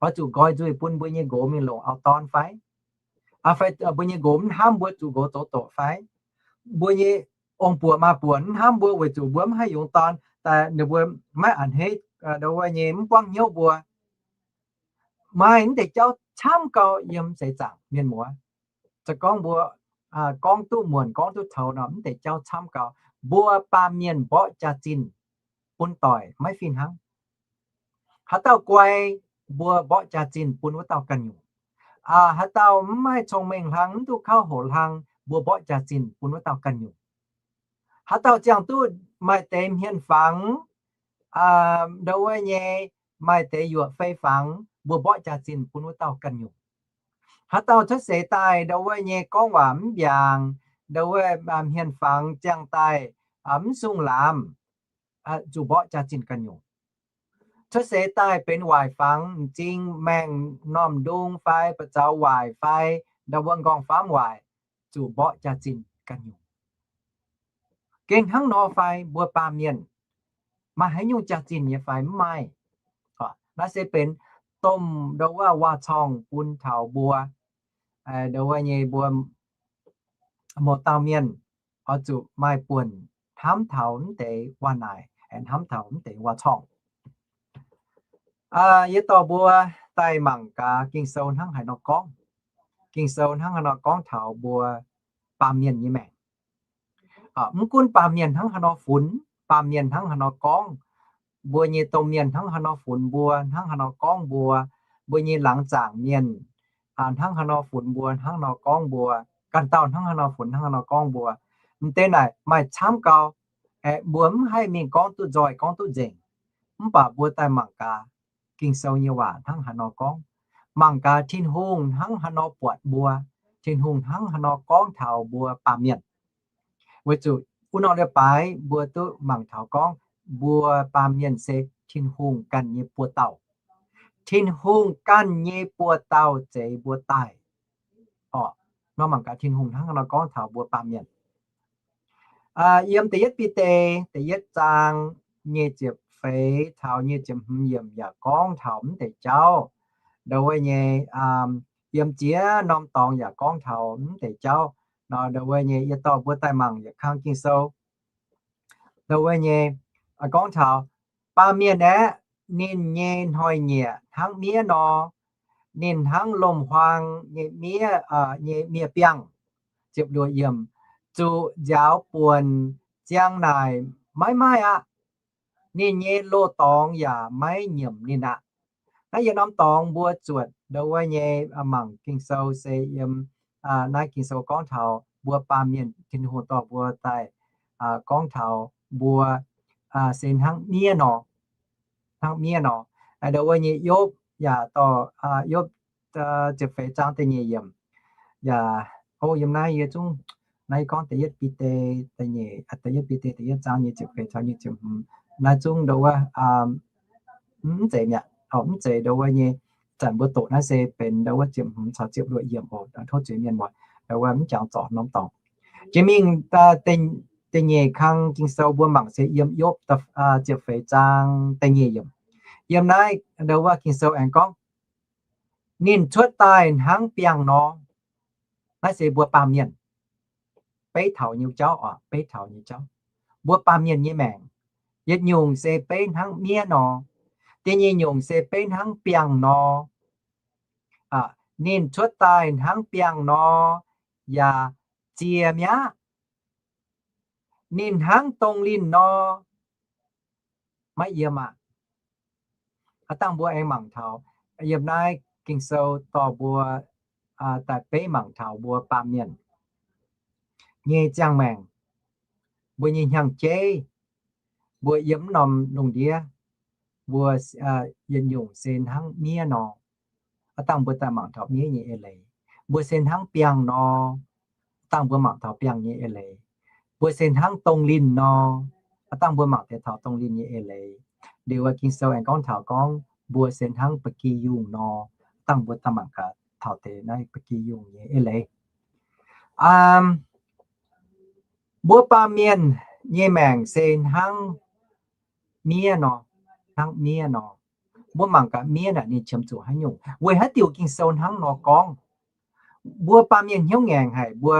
Oix zuqc nqoi nzuih bun mbuo nyei nqox mingh longc auv-dorn fai? Fai mbuo nyei nqox mv hnamv mbuo zuqc nqox zoux doqc fai? Mbuo nyei ong-buoc maa-buoc mv hnamv mbuo weic zuqc mbuo mv haih yungz dorn, ninh mbuo maiv a'hneiv, ndau wuov nyei mv buangv hnyouv mbuo. Maaih mv deix jauv camv gau yiem seix zaangc mienh muoz. Za'gengh mbuo gorngv duqv muonc gorngv duqv toux nor, mv deix jauv camv gau. Mbuo baamh mienh mborqv jaax-zinh bun doic maiv fih hnangv. Haaix dauh guai, mbuo mborqv jaax-zinh bun wuov dauh ganh nyungc. Haaix dauh mv maaih cong-mengh hlang, mv duqv kauv hoqc hlang, mbuo mborqv jaax-zinh bun wuov dauh ganh nyungc. Haaix dauh ziangh duqv maaih deix hmien fangx, ndau wuov nyei, maaih deix yuoqc fei fangx, mbuo mborqv jaax-zinh bun wuov dauh ganh nyungc. Haaix dauh cuotv seix daaih ndau wuov nyei gorngv waac mv mbiaangc, ndau wuov hmien fangx ziangh daaih mv sung laamz, zuqc mborqv jaax-zinh ganh nyungc. Cuotv seix daaih benx waaic fangx, m'zing maengh normh ndung fai ba'zaux waaic fai ndau wuov nqorngv-famv waaic, zuqc mborqv jaax-zinh ganh nyungc. Gengh hnangv nor fai? Mbuo baamh mienh maaih haaix nyungc jaax-zinh nyei fai? Mv maaih. Naaiv se benx domh ndo wuov waac-corngh bun taux mbuo, ndo wuov nyei mbuo mouz dauh mienh oix zuqc maaih buonc hnamv taux mv deix waac-naaic, hnamv taux mv deix waac-corngh. Yie dorh mbuo daaih mangc gaax Ging-Sou hnangv haaix nor gorngv. Ging-Sou hnangv haaix nor gorngv taux mbuo baamh mienh nyei maengc. Mv gunv baamh mienh hnangv haaix nor funx, baamh mienh hnangv haaix nor gorngv, mbuo nyei domh mienh hnangv haaix nor funx mbuo, hnangv haaix nor gorngv mbuo, mbuo nyei laangz zaangc mienh hnangv haaix nor funx mbuo, hnangv nor gorngv mbuo, ganh dauh hnangv haaix nor funx, hnangv haaix nor gorngv mbuo, m'deix naaic maaih camv gau. Mbuo mv haih mingh gorngv duqv nzoih, gorngv duqv nzengc. Mv baac mbuo daaih mangc gaax Ging-Sou nyei waac hnangv haaix nor gorngv, mangc gaax Tin-Hungh hnangv haaix nor buatc mbuo, Tin-Hungh hnangv haaix nor gorngv taux mbuo baamh mienh. Weic zuqc wuov norm leiz-baaix mbuo duqv mangc taux gorngv mbuo baamh mienh se Tin-Hungh ganh nyei buoz-dauh. Tin-Hungh ganh nyei buoz-dauh zeix mbuo daaih. Orqc, nor mangc gaax Tin-Hungh hnangv haaix nor gorngv taux mbuo baamh mienh. Yiem da'yietv Bide da'yietv zaang nyei ziepc feix taux nyei ziepc hmz yiemc yaac gorngv taux mv deix jauv. Ndo wuov nyei, yiem ziex norm dorngx yaac gorngv taux mv deix jauv. Nor ndo wuov nyei yie dorh mbuo daaih mangc yietc kang Ging-Sou. Ndo wuov nyei gorngv taux baamh mienh aeqv, ninh nyei hnoi-nyieqc hnangv miev nor, ninh hnangv lomc-huaang nyei miev, nyei miev-biangh. Ziepc luoqc yiemc, zuqc nziaaux buonc ziang naaic maiv maaih aqv. Ninh nyei loz-dorngx yaac maiv nyiemc ninh aqv. Naaiv yietc norm dorngx mbuo zuotc ndo wuov nyei mangc Ging-Sou se yiem naaiv Ging-Sou gorngv taux mbuo baamh mienh, Tin-Hungh dorh mbuo daaih gorngv taux mbuo se hnangv miev nor, hnangv miev nor. Ndo wuov nyei Yopv yaac dorh, Yopv ziepc feix zaang da'nyeic yiemc yaac, o, yiem naaiv yie zungv, naaiv yie gorngv da'yietv Bide, da'yietv Bide da'yietv zaang nyei ziepc feix caux nyei ziepc hmz. Naaiv zungv ndo wuov mv zeiz mi'aqv, mv zeiz ndo wuov nyei. Zanc mbuo doqc naaiv se benx ndo wuov ziepc hmz caux ziepc luoqc yiemc oc, tov zuiz mienh muoz, ndo wuov mv jangx zorc norm dorngx. Jiex mingh da'nyeic kang Ging-Sou mbuo mangc se yiem Yopv ziepc feix zaang da'nyeic yiemc. Yiem naaiv ndo wuov Ging-Sou aengx gorngv, ninh cuotv daaih hnangv biangh nor. Naaiv se mbuo baamh mienh beiv taux nyei jauv oc, beiv taux nyei jauv. Mbuo baamh mienh nyei maengc, yietc nyungc se beiv hnangv miev nor, da'nyeic nyungc se beiv hnangv biangh nor. Ninh cuotv daaih hnangv biangh nor, yaac zie mi'aqv. Ninh hnangv dongh linh nor, maiv yiem aqv. Aav dangh mbuo aengx mangc taux, yiem naaiv Ging-Sou dorh mbuo daaih beiv mangc taux mbuo baamh mienh nyei ziangh maengc, mbuo nyei hnyangx-jeiv, mbuo yiem mv norm lungh ndiev, mbuo yietc nyungc se hnangv miev nor. Aav dangh mbuo daaih mangc taux miev nyei eix leiz. Mbuo se hnangv biangh nor, aav dangh mbuo mangc taux biangh nyei eix leiz. Mbuo se hnangv dongh linh nor, aav dangh mbuo mangc deix taux dongh linh nyei eix leiz. Liuz Ging-Sou aengx gorngv taux gorngv mbuo se hnangv ba'gi yungh nor, aav dangh mbuo daaih mangc gaax taux deix naaiv ba'gi yungh nyei eix leiz. Mbuo baamh mienh nyei maengc se hnangv miev nor, hnangv miev nor. Mbuo mangc gaax miev naaic ninh qiemx zuqc haaix nyungc. Weic haaix diuc Ging-Sou hnangv nor gorngv? Mbuo baamh mienh hnyouv ngaengc haic, mbuo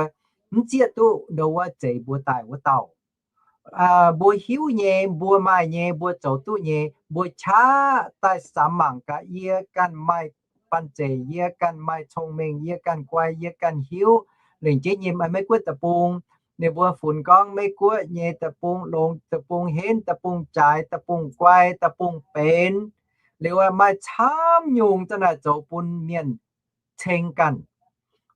mv zieqv duqv ndo wuov zeix mbuo daaih wuov dauh. Mbuo hiuv nyei, mbuo maaih nyei, mbuo zoux duqv nyei, mbuo qaqv daaih samx mangc gaax, yie ganh maaih banh zeic, yie ganh maaih cong-mengh, yie ganh guai, yie ganh hiuv. Lengc jeiv nyei Meiv-Guoqv deic-bung, ninh mbuo funx gorngv Meiv-Guoqv nyei deic-bung longx, deic-bung henv, deic-bung jaaix, deic-bung guai, deic-bung benx. Liuz maaih camv nyungc za'naaic zoux bun mienh ceng ganh,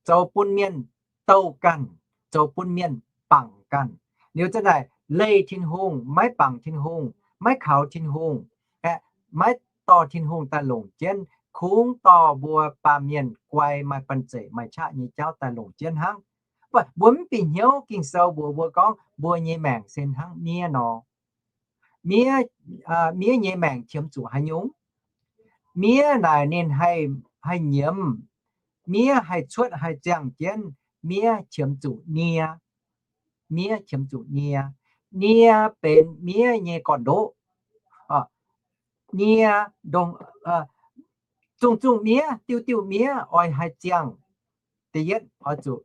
zoux bun mienh douh ganh, zoux bun mienh bangc ganh. Liuz za'naaic leih Tin-Hungh, maiv bangc Tin-Hungh, maiv kaux Tin-Hungh, aeqv, maiv dorh Tin-Hungh daaih longc jienv, kungx dorh mbuo baamh mienh guai, maaih banh zeic, maaih qaqv nyei jauv daaih longc jienv hnangv. Mv baac mbuo mv bieqc hnyouv Ging-Sou mbuox mbuo gorngv mbuo nyei maengc se hnangv miev nor. Miev, miev nyei maengc qiemx zuqc haaix nyungc? Miev naaic ninh haih, haih nyiemz. Miev haih cuotv haih ziangh jienv. Miev qiemx zuqc nie. Miev qiemx zuqc nie. Nie benx miev nyei gorn-ndoqv. Nie, ndongc, Zungh zungh miev, diuh diuh miev oix haih ziangh. Da'yietv oix zuqc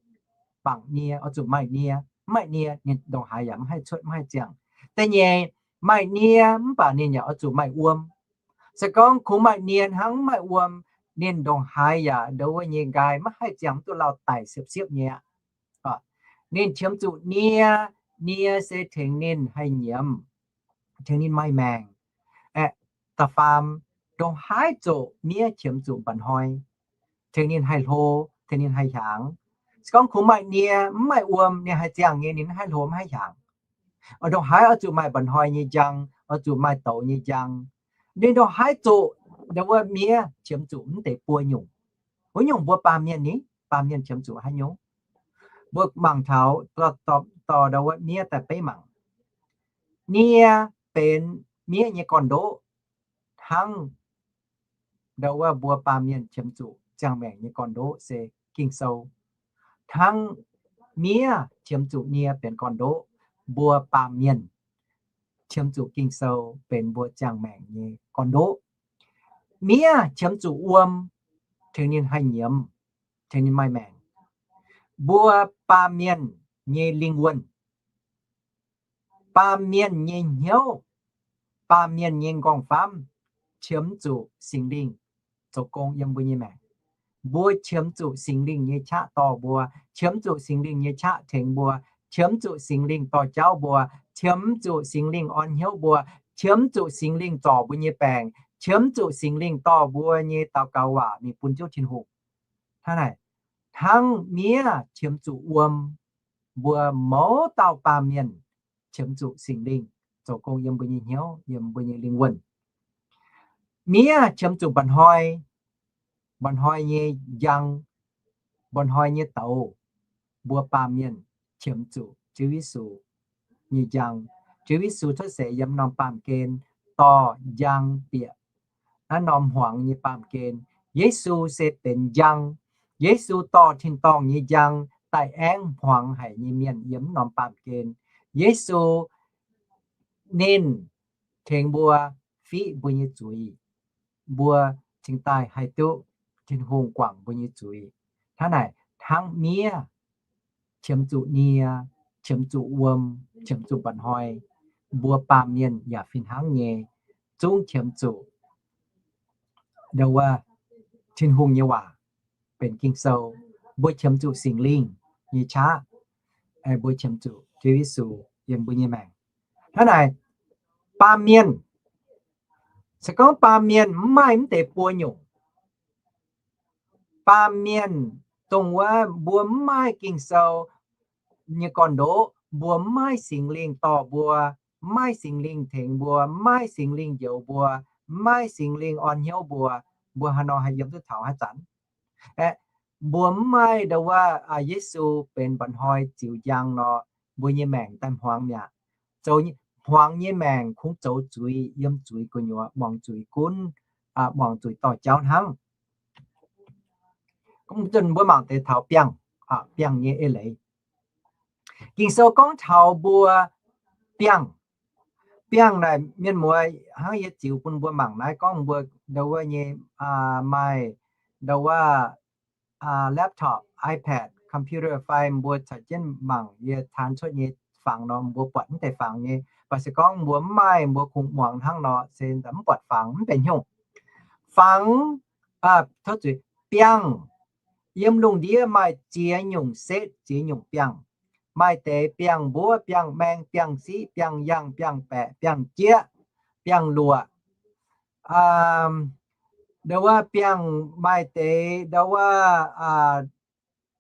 bangc nie, oix zuqc maaih nie. Mv maaih nie, ninh ndongc haaix yaac mv haih cuotv, mv haih ziangh. Da'nyeic, maaih nie mv baac ninh yaac oix zuqc maaih wuom. Se gorngv kungx maaih nie hnangv mv maaih wuom, ninh ndongc haaix yaac ndo wuov nyei nqaai maiv haih ziangh duqv lauh daic siepv-siepv nyei aqv. Ninh qiemx zuqc nie, nie se tengx ninh haih nyiemz, tengx ninh maaih maengc. Aeqv, da'faam, ndongc haaix zoqc miev qiemx zuqc mba'hnoi, tengx ninh haih hlo, tengx ninh haih hiaangx. Se gorngv kungx maaih nie mv maaih wuom, ninh haih ziangh nyei, ninh mv haih hlo mv haih hiaangx. Ndongc haaix oix zuqc maaih mba'hnoi nyei njang, oix zuqc maaih douz nyei njang. Ninh ndongc haaix zoqc ndo wuov miev qiemx zuqc mv deix buo nyungc. Wuov nyungc mbuo baamh mienh ni, baamh mienh qiemx zuqc haaix nyungc? Mbuo mangc taux dorh ndo wuov miev daaih beiv mangc. Nie benx miev nyei gorn-ndoqv hnangv ndo wuov mbuo baamh mienh qiemx zuqc ziangh maengc nyei gorn-ndoqv se Ging-Sou. Hnangv miev qiemx zuqc nie benx gorn-ndoqv, mbuo baamh mienh qiemx zuqc Ging-Sou benx mbuo ziangh maengc nyei gorn-ndoqv. Miev qiemx zuqc wuom tengx ninh haih nyiemz, tengx ninh maaih maengc. Mbuo baamh mienh nyei lingh wuonh, baamh mienh nyei hnyouv, baamh mienh nyei nqorngv-famv qiemx zuqc Singx Lingh zoux gong yiem mbuo nyei maengc. Mbuo qiemx zuqc Singx Lingh nyei qaqv dorh mbuo, qiemx zuqc Singx Lingh nyei qaqv tengx mbuo, qiemx zuqc Singx Lingh dorh jauv mbuo, qiemx zuqc Singx Lingh orn hnyouv mbuo, qiemx zuqc Singx Lingh zorc mbuo nyei baengc, qiemx zuqc Singx Lingh dorh mbuo nyei daux gaux waac mingh bun Ziouv Tin-Hungh. Hnangv naaic, hnangv miev qiemx zuqc wuom, mbuo mouz dauh baamh mienh qiemx zuqc Singx Lingh zoux gong yiem mbuo nyei hnyouv, yiem mbuo nyei lingh wuonh. Miev qiemx zuqc mba'hnoi, mba'hnoi nyei njang, mba'hnoi nyei douz, mbuo baamh mienh qiemx zuqc Ziouv Yesu nyei njang. Ziouv Yesu cuotv seix yiem norm baamh gen dorh njang bieqc naaiv norm hmuangx nyei baamh gen. Yesu se benx njang. Yesu dorh tin-dorngh nyei njang daaih aengv hmuangx haic nyei mienh yiem norm baamh gen. Yesu ninh tengx mbuo fiqv mbuo nyei zuiz, mbuo cingx daaih haih duqv Tin-Hungh guangc mbuo nyei zuiz. Hnangv naaic, hnangv miev qiemx zuqc nie, qiemx zuqc wuom, qiemx zuqc mba'hnoi, mbuo baamh mienh yaac fih hnangv nyei zungv qiemx zuqc ndo wuov Tin-Hungh nyei waac benx Ging-Sou. Mbuo qiemx zuqc Singx Lingh nyei qaqv, mbuo qiemx zuqc Ziouv Yesu yiem mbuo nyei maengc. Hnangv naaic, baamh mienh, se gorngv baamh mienh mv maaih mv deix buo nyungc, baamh mienh dongh wuov mbuo mv maaih Ging-Sou nyei gorn-ndoqv, mbuo mv maaih Singx Lingh dorh mbuo, mv maaih Singx Lingh tengx mbuo, mv maaih Singx Lingh njoux mbuo, mv maaih Singx Lingh orn hnyouv mbuo, mbuo haaix nor haih yiem duqv taux haaix zanc? Aeqv, mbuo mv maaih ndo wuov Yesu benx mba'hnoi ziux njang nor, mbuo nyei maengc daaih hmuangx mi'aqv. Zoux hmuangx nyei maengc kungx zoux zuiz, yiem zuiz gu'nyuoz muangx zuiz gunv, muangx zuiz dorh jauv hnangv. Mbuo mangc deix taux biangh, biangh nyei eix leiz. Ging-Sou gorngv taux mbuo biangh. Biangh naaic mienh muoz hnangv yie ziux bun mbuo mangc naaiv gorngv mbuo ndo wuov nyei maaih ndo wuov laptop, iPad, computer fai mbuo caux jienv mangc yie taan cuotv nyei fangx nor, mbuo buatc mv deix fangx nyei. Baac se gorngv mbuo mv maaih, mbuo kungx muangx hnangv nor se mv buatc fangx, mv benx hnyouv. Fangx, tov zuiz, biangh. Yiem lungh ndiev maaih ziex nyungc setv, ziex nyungc biangh. Maaih deix biangh mbuov, biangh maeng, biangh siqv, biangh yangh, biangh baeqc, biangh jieqv, biangh luoqc. Ndo wuov biangh maaih deix ndo wuov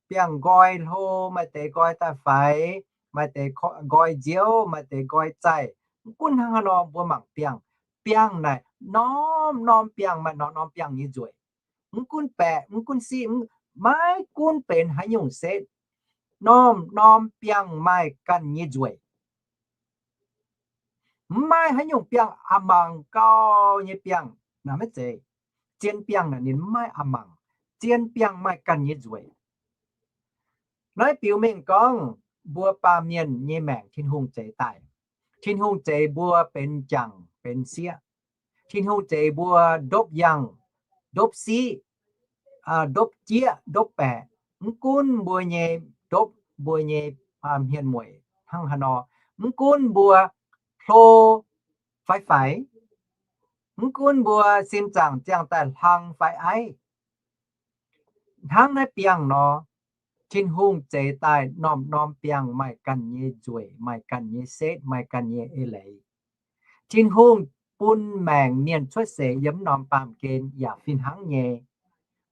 biangh nqoi hlo, maaih deix nqoi daaih faix, maaih deix nqoi nziouv, maaih deix nqoi zaih. Mv gunv hnangv haaix nor mbuo mangc biangh. Biangh naaic norm norm biangh maaih norm norm biangh nyei nzueic. Mv gunv baeqc, mv gunv siqv, maiv gunv benx haaix nyungc setv, norm norm biangh maaih ganh nyei nzueic. Mv maaih haaix nyungc biangh a'mangc gau nyei biangh naaic maiv zeiz. Zien biangh naaic ninh mv maaih a'mangc. Zien biangh maaih ganh nyei nzueic. Naaiv biux mengh gorngv mbuo baamh mienh nyei maengc Tin-Hungh zeix daaih. Tin-Hungh zeix mbuo benx jangc benx sieqv. Tin-Hungh zeix mbuo ndopv yangh, ndopv siqv, ndopv jieqv, ndopv baeqc, mv gunv mbuo nyei ndopv, mbuo nyei hmien mueic hnangv haaix nor, mv gunv mbuo hlo fai faix, mv gunv mbuo sin zaangc ziangh daaih hlang fai aiv, hnangv naaiv biangh nor, Tin-Hungh zeix daaih norm-norm biangh maaih ganh nyei nzueic, maaih ganh nyei setv, maaih ganh nyei eix leiz. Tin-Hungh bun maengc mienh cuotv seix yiem norm baamh gen yaac fih hnangv nyei.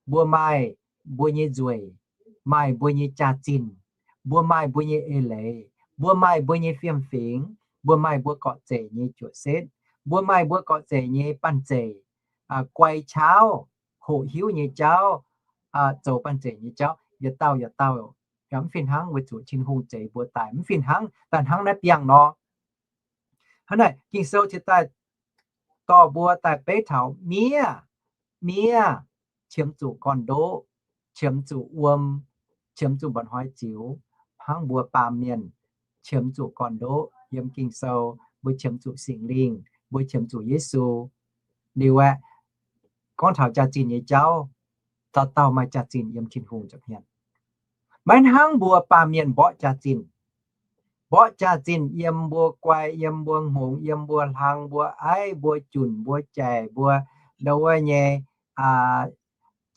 Mbuo maaih mbuo nyei nzueic, maaih mbuo nyei jaax-zinh, mbuo maaih mbuo nyei eix leiz, mbuo maaih mbuo nyei fiem-fingx, mbuo maaih mbuo gorqv-zeic nyei juoqc setv, mbuo maaih mbuo gorqv-zeic nyei banh zeic, guai qaqv, hoqc hiuv nyei jauv, zoux banh zeic nyei jauv, yietc dauh yietc dauh yaac mv fih hnangv, weic zuqc Tin-Hungh zeix mbuo daaih mv fih hnangv, daaih hnangv naaiv biangh nor. Hnangv naaic Ging-Sou cingx daaih dorh mbuo daaih beiv taux miev, miev qiemx zuqc gorn-ndoqv, qiemx zuqc wuom, qiemx zuqc mba'hnoi ziux, hnangv mbuo baamh mienh qiemx zuqc gorn-ndoqv yiem Ging-Sou, mbuo qiemx zuqc Singx Lingh, mbuo qiemx zuqc Yesu. Liuz aeqv, gorngv taux jaax-zinh nyei jauv, dauh dauh maaih jaax-zinh yiem Tin-Hungh nza'hmien. Maiv hnangv mbuo baamh mienh mborqv jaax-zinh. Mborqv jaax-zinh yiem mbuo guai, yiem mbuo hngongx, yiem mbuo hlang, mbuo aiv, mbuo junc, mbuo jaic, mbuo ndau wuov nyei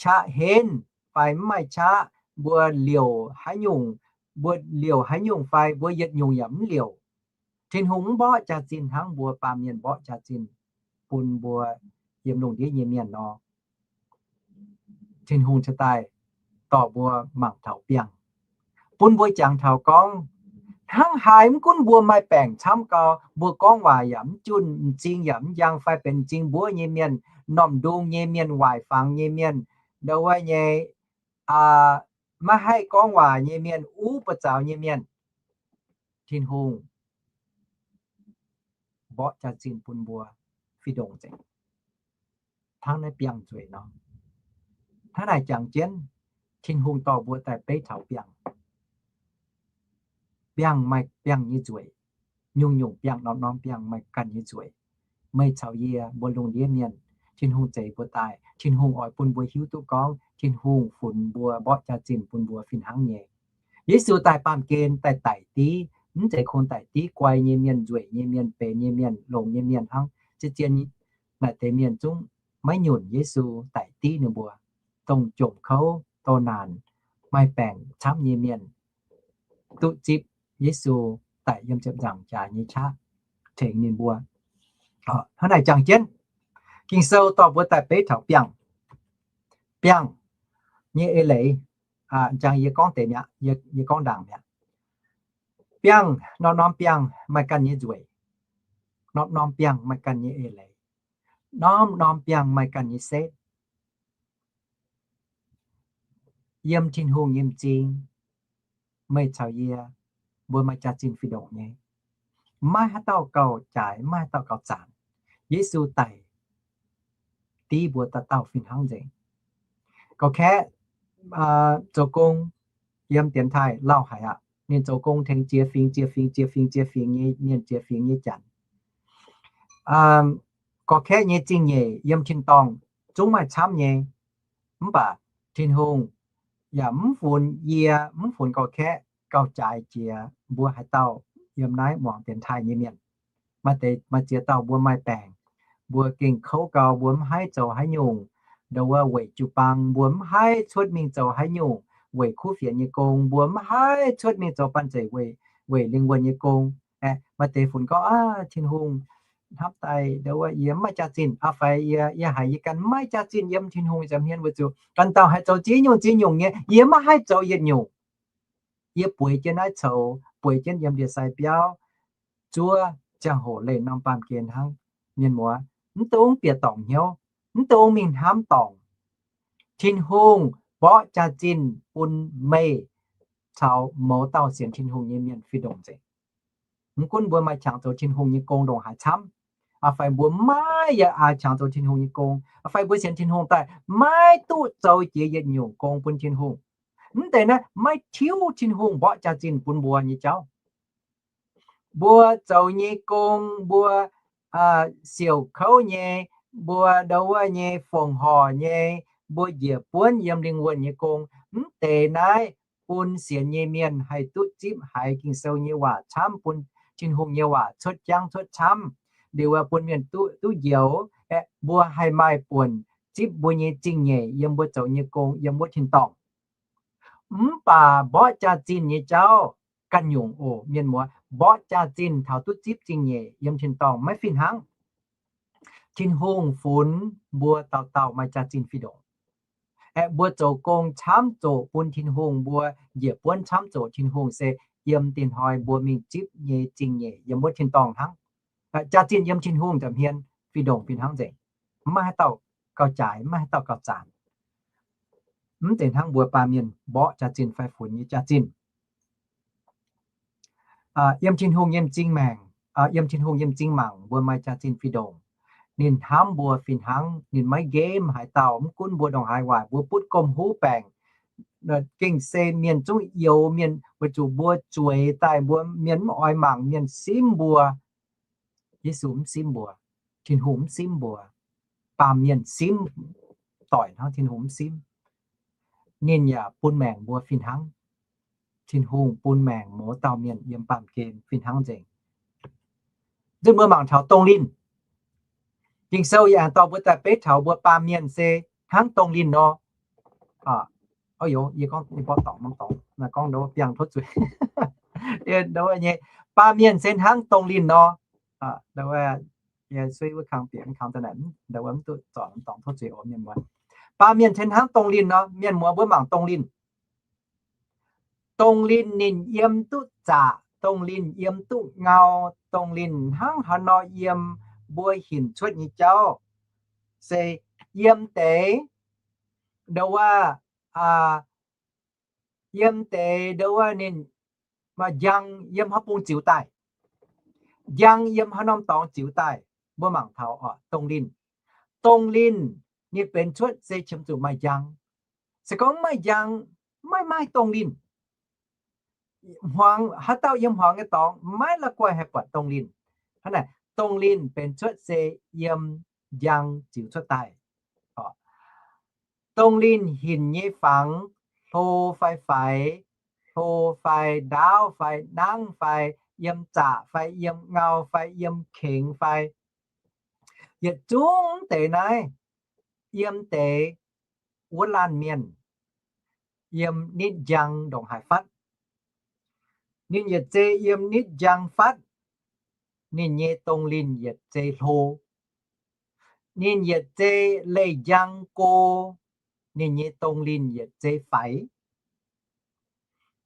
qaqv henv fai mv maaih qaqv, mbuo liouc haaix nyungc, mbuo liouc haaix nyungc fai mbuo yietc nyungc yaac mv liouc. Tin-Hungh mv mborqv jaax-zinh hnangv mbuo baamh mienh mborqv jaax-zinh bun mbuo yiem lungh ndiev nyei mienh nor. Tin-Hungh cingx daaih dorh mbuo mangc taux biangh, bun mbuo jangx taux gorngv, hnangv haaix mv gunv mbuo maaih baengc camv gau, mbuo gorngv waac yaac mv junh, m'zing yaac mv njang, fai benx m'zing mbuov nyei mienh, m'normh ndung nyei mienh, waaic fangx nyei mienh, ndau wuov nyei, maiv haih gorngv waac nyei mienh, uv buoz zaux nyei mienh, Tin-Hungh mborqv jaax-zinh bun mbuo fih ndongc nzengc, hnangv naaiv biangh nzueic nor. Hnangv naaic jangx jienv, Tin-Hungh dorh mbuo daaih beiv taux biangh. Biangh maaih biangh nyei nzueic. Nyungc-nyungc biangh, norm-norm biangh maaih ganh nyei nzueic. Meih caux yie mbuo lungh ndiev mienh, Tin-Hungh zeix mbuo daaih, Tin-Hungh oix bun mbuo hiuv duqv gorngv Tin-Hungh funx mbuo, mborqv jaax-zinh bun mbuo fih hnangv nyei. Yesu daaih baamh gen daaih daic div, mv zeiz kungx daic div guai nyei mienh, nzueic nyei mienh, benx nyei mienh, longx nyei mienh hnangv. Zien-zien naaic deix mienh zungv maiv nyunc Yesu daic div ninh mbuo. Dongh jomc kouv, doh naanc, maaih baengc camv nyei mienh duqv zipv Yesu daic yiem ziepc nzaangc jaax nyei qaqv tengx ninh mbuo. Hnangv naaic jangx jienv, Ging-Sou dorh mbuo daaih beiv taux biangh, biangh nyei eix leiz. Jangx yie gorngv deix mi'aqv, yie gorngv ndaangc mi'aqv. Biangh, norm-norm biangh maaih ganh nyei nzueic. Norm-norm biangh maaih ganh nyei eix leiz. Norm-norm biangh maaih ganh nyei setv. Yiem Tin-Hungh nyei m'zing, meih caux yie, mbuo maaih jaax-zinh fih ndongc nyei. Maiv haaix dauh gauh jaaix, maiv haaix dauh gauh zaanc. Yesu daic div mbuo dauh dauh fih hnangv nzengc. Gauh kaeqv zoux gong, yiem dienx taaih lauh haic aqv. Ninh zoux gong tengx ziex fingx, ziex fingx, ziex fingx, ziex fingx nyei mienh, ziex fingx nyei janx. Gorx-kaeqv nyei zingh nyeic yiem tin-dorngh zungv maaih camv nyei. Mv baac Tin-Hungh yaac mv funx yie, mv funx gorx-kaeqv gauh jaaix jiex mbuo haaix dauh yiem naaiv muangx dienx taaih nyei mienh. Maaih deix, maaih ziex dauh mbuo maaih baengc, mbuo gengh kouv gau, mbuo mv haih zoux haaix nyungc, ndau wuov weic jiu-baang, mbuo mv haih cuotv mingh zoux haaix nyungc weic kuv fienx nyei gong, mbuo mv haih cuotv mingh zoux banh zeic weic, weic lingh wuonh nyei gong. Aeqv, maaih deix funx gorngv, Aav, Tin-Hungh hnamv daaih ndau wuov yie mv maaih jaax-zinh, aa, fai yie, yie haiz yie ganh mv maaih jaax-zinh yiem Tin-Hungh nza'hmien weic zuqc ganh dauh haih zoux ziex nyungc ziex nyungc nyei, yie maiv haih zoux yietc nyungc. Yie bueix jienv naaiv coux, bueix jienv yiem ndie-sai biauv, zuov ziangh hoc leih norm baamh gen hnangv. Mienh muoz, mv dungx bieqc dorngc hnyouv, mv dungx mingh hnamv dorngc. Tin-Hungh mborqv jaax-zinh bun meih caux mouz dauh sienx Tin-Hungh nyei mienh fih ndongc nzengc. Mv gunv mbuo maaih qangx zoux Tin-Hungh nyei gong ndongc haaix camv, aa, fai mbuo maiv yaac aa qangx zoux Tin-Hungh nyei gong, aa, fai mbuo sienx Tin-Hungh daaih maiv duqv zoux jiex yietc nyungc gong bun Tin-Hungh, mv deix naaiv maiv tiuv Tin-Hungh mborqv jaax-zinh bun mbuo nyei jauv. Mbuo zoux nyei gong, mbuo siouc kouv nyei, mbuo ndau wuov nyei fongc horc nyei, mbuo njiec buonv yiem lingh wuonh nyei gong, mv deix naaiv bun sienx nyei mienh haih duqv zipv haiz Ging-Sou nyei waac camv, bun Tin-Hungh nyei waac cuotv jangv cuotv camv, liuz bun mienh duqv, duqv njoux, aeqv, mbuo haih maaih buonc zipv mbuo nyei zingh nyeic yiem mbuo zoux nyei gong, yiem wuov tin-dorngh. Mv baac mborqv jaax-zinh nyei jauv ganh nyungc oc, mienh muoz. Mborqv jaax-zinh taux duqv zipv zingh nyeic yiem tin-dorngh maiv fih hnangv. Tin-Hungh funx mbuo dauh dauh maaih jaax-zinh fih ndongc. Aeqv, mbuo zoux gong camv zoqc bun Tin-Hungh, mbuo njiec buonv camv zoqc Tin-Hungh se yiem dinh hnoi mbuo mingh zipv nyei zingh nyeic yiem wuov tin-dorngh hnangv. Jaax-zinh yiem Tin-Hungh nza'hmien fih ndongc fih hnangv nzengc. Maiv maaih haaix dauh gauh jaaix, maiv maaih haaix dauh gauh zaanc. Mv zeiz hnangv mbuo baamh mienh mborqv jaax-zinh fai funx nyei jaax-zinh. Yiem Tin-Hungh nyei m'zing maengc, yiem Tin-Hungh nyei m'zing mangc mbuo maaih jaax-zinh fih ndongc. Ninh hnamv mbuo fih hnangv. Ninh maiv nqemh haaix dauh, mv gunv mbuo ndongc haaix waaic, mbuo butv gomh huv baengc, gengh se mienh zungv youx mienh, weic zuqc mbuo zueiz daaih, mbuo mienh mv oix mangc mienh simv mbuo. Yesu mv simv mbuo. Tin-Hungh mv simv mbuo. Baamh mienh simv doic hnangv, Tin-Hungh mv simv. Ninh yaac bun maengc mbuo fih hnangv. Tin-Hungh bun maengc mouz dauh mienh yiem baamh gen fih hnangv nzengc. Nzunc mbuo mangc taux dongh linh. Ging-Sou yaac aengx dorh mbuo daaih beiv taux mbuo baamh mienh se hnangv dongh linh nor. Ov youz, yie gorngv, yie mborqv dorngc norm dorngx, naaiv gorngv ndau biangh tov zuiz. Ndau wuov nyei, baamh mienh se hnangv dongh linh nor. Ndau wuov, yie suiv wuov kang bieqc kang daaih naaic, ndau wuov mv duqv zorc norm dorngx, tov zuiz oc mienh muoz. Baamh mienh se hnangv dongh linh nor, mienh muoz mbuo mangc dongh linh. Dongh linh ninh yiem duqv zaqc, dongh linh yiem duqv ngau, dongh linh hnangv haaix nor yiem, mbuo hinc cuotv nyei jauv se yiem deix, ndau wuov, yiem deix ndau wuov ninh maaih njang yiem haaix bung ziux daaih, njang yiem haaix norm dorngx ziux daaih. Mbuo mangc taux oc, dongh linh. Dongh linh ninh benx cuotv se qiemx zuqc maaih njang. Se gorngv maiv njang, maiv maaih dongh linh. Hmuangx, haaix dauh yiem hmuangx nyei dorngx maiv la'guaih haih buatc dongh linh. Hnangv naaic, dongh linh benx cuotv se yiem njang ziux cuotv daaih. Dongh linh hinc nyei fangx, hlo fai faix, hlo fai ndaauv fai nangv fai yiem zaqc fai yiem ngau fai yiem kengx fai, yietc zungv deix naaiv, yiem deix wuov laanh mienh, yiem nitv njang ndongc haaix fatv. Ninh yietc zei yiem nitv njang fatv, ninh nyei dongh linh yietc zei hlo. Ninh yietc zei leih njang go, ninh nyei dongh linh yietc zei faix.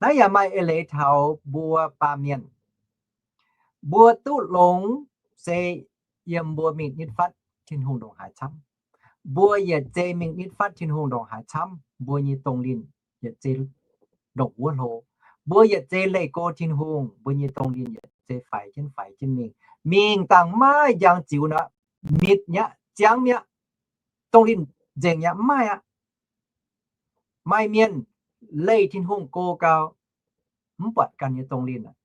Naaiv yaac maaih eix leiz taux mbuo baamh mienh. Mbuo duqv longx se yiem mbuo mingh nitv fatv Tin-Hungh ndongc haaix camv. Mbuo yietc zei mingh nitv fatv Tin-Hungh ndongc haaix camv, mbuo nyei dongh linh yietc zei ndongc wuov hlo. Mbuo yietc zei leih go Tin-Hungh, mbuo nyei dongh linh yietc zei faix jienv faix jienv mingh. Mingh dangh maiv njang ziux nor, mitc mi'aqv, ziangv mi'aqv. Dongh linh nzengc mi'aqv, mv maaih aqv. Maaih mienh leih Tin-Hungh go gau, mv buatc ganh nyei dongh linh aqv.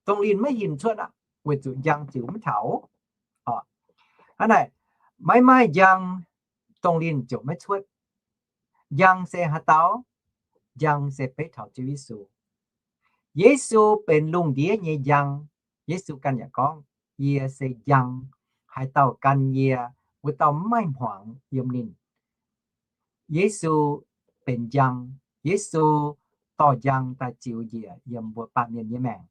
Dongh linh maiv hinc cuotv aqv, weic zuqc njang ziux maiv taux. Hnangv naaic, maiv maaih njang, dongh linh ziouc maiv cuotv. Njang se haaix dauh? Njang se beiv taux Ziouv Yesu. Yesu benx lungh ndiev nyei njang. Yesu ganh yaac gorngv, yie se njang. Haaix dauh gan yie, wuov dauh maiv maaih hmuangx yiem ninh. Yesu benx njang. Yesu dorh njang daaih ziux njiec yiem mbuo baamh mienh nyei maengc.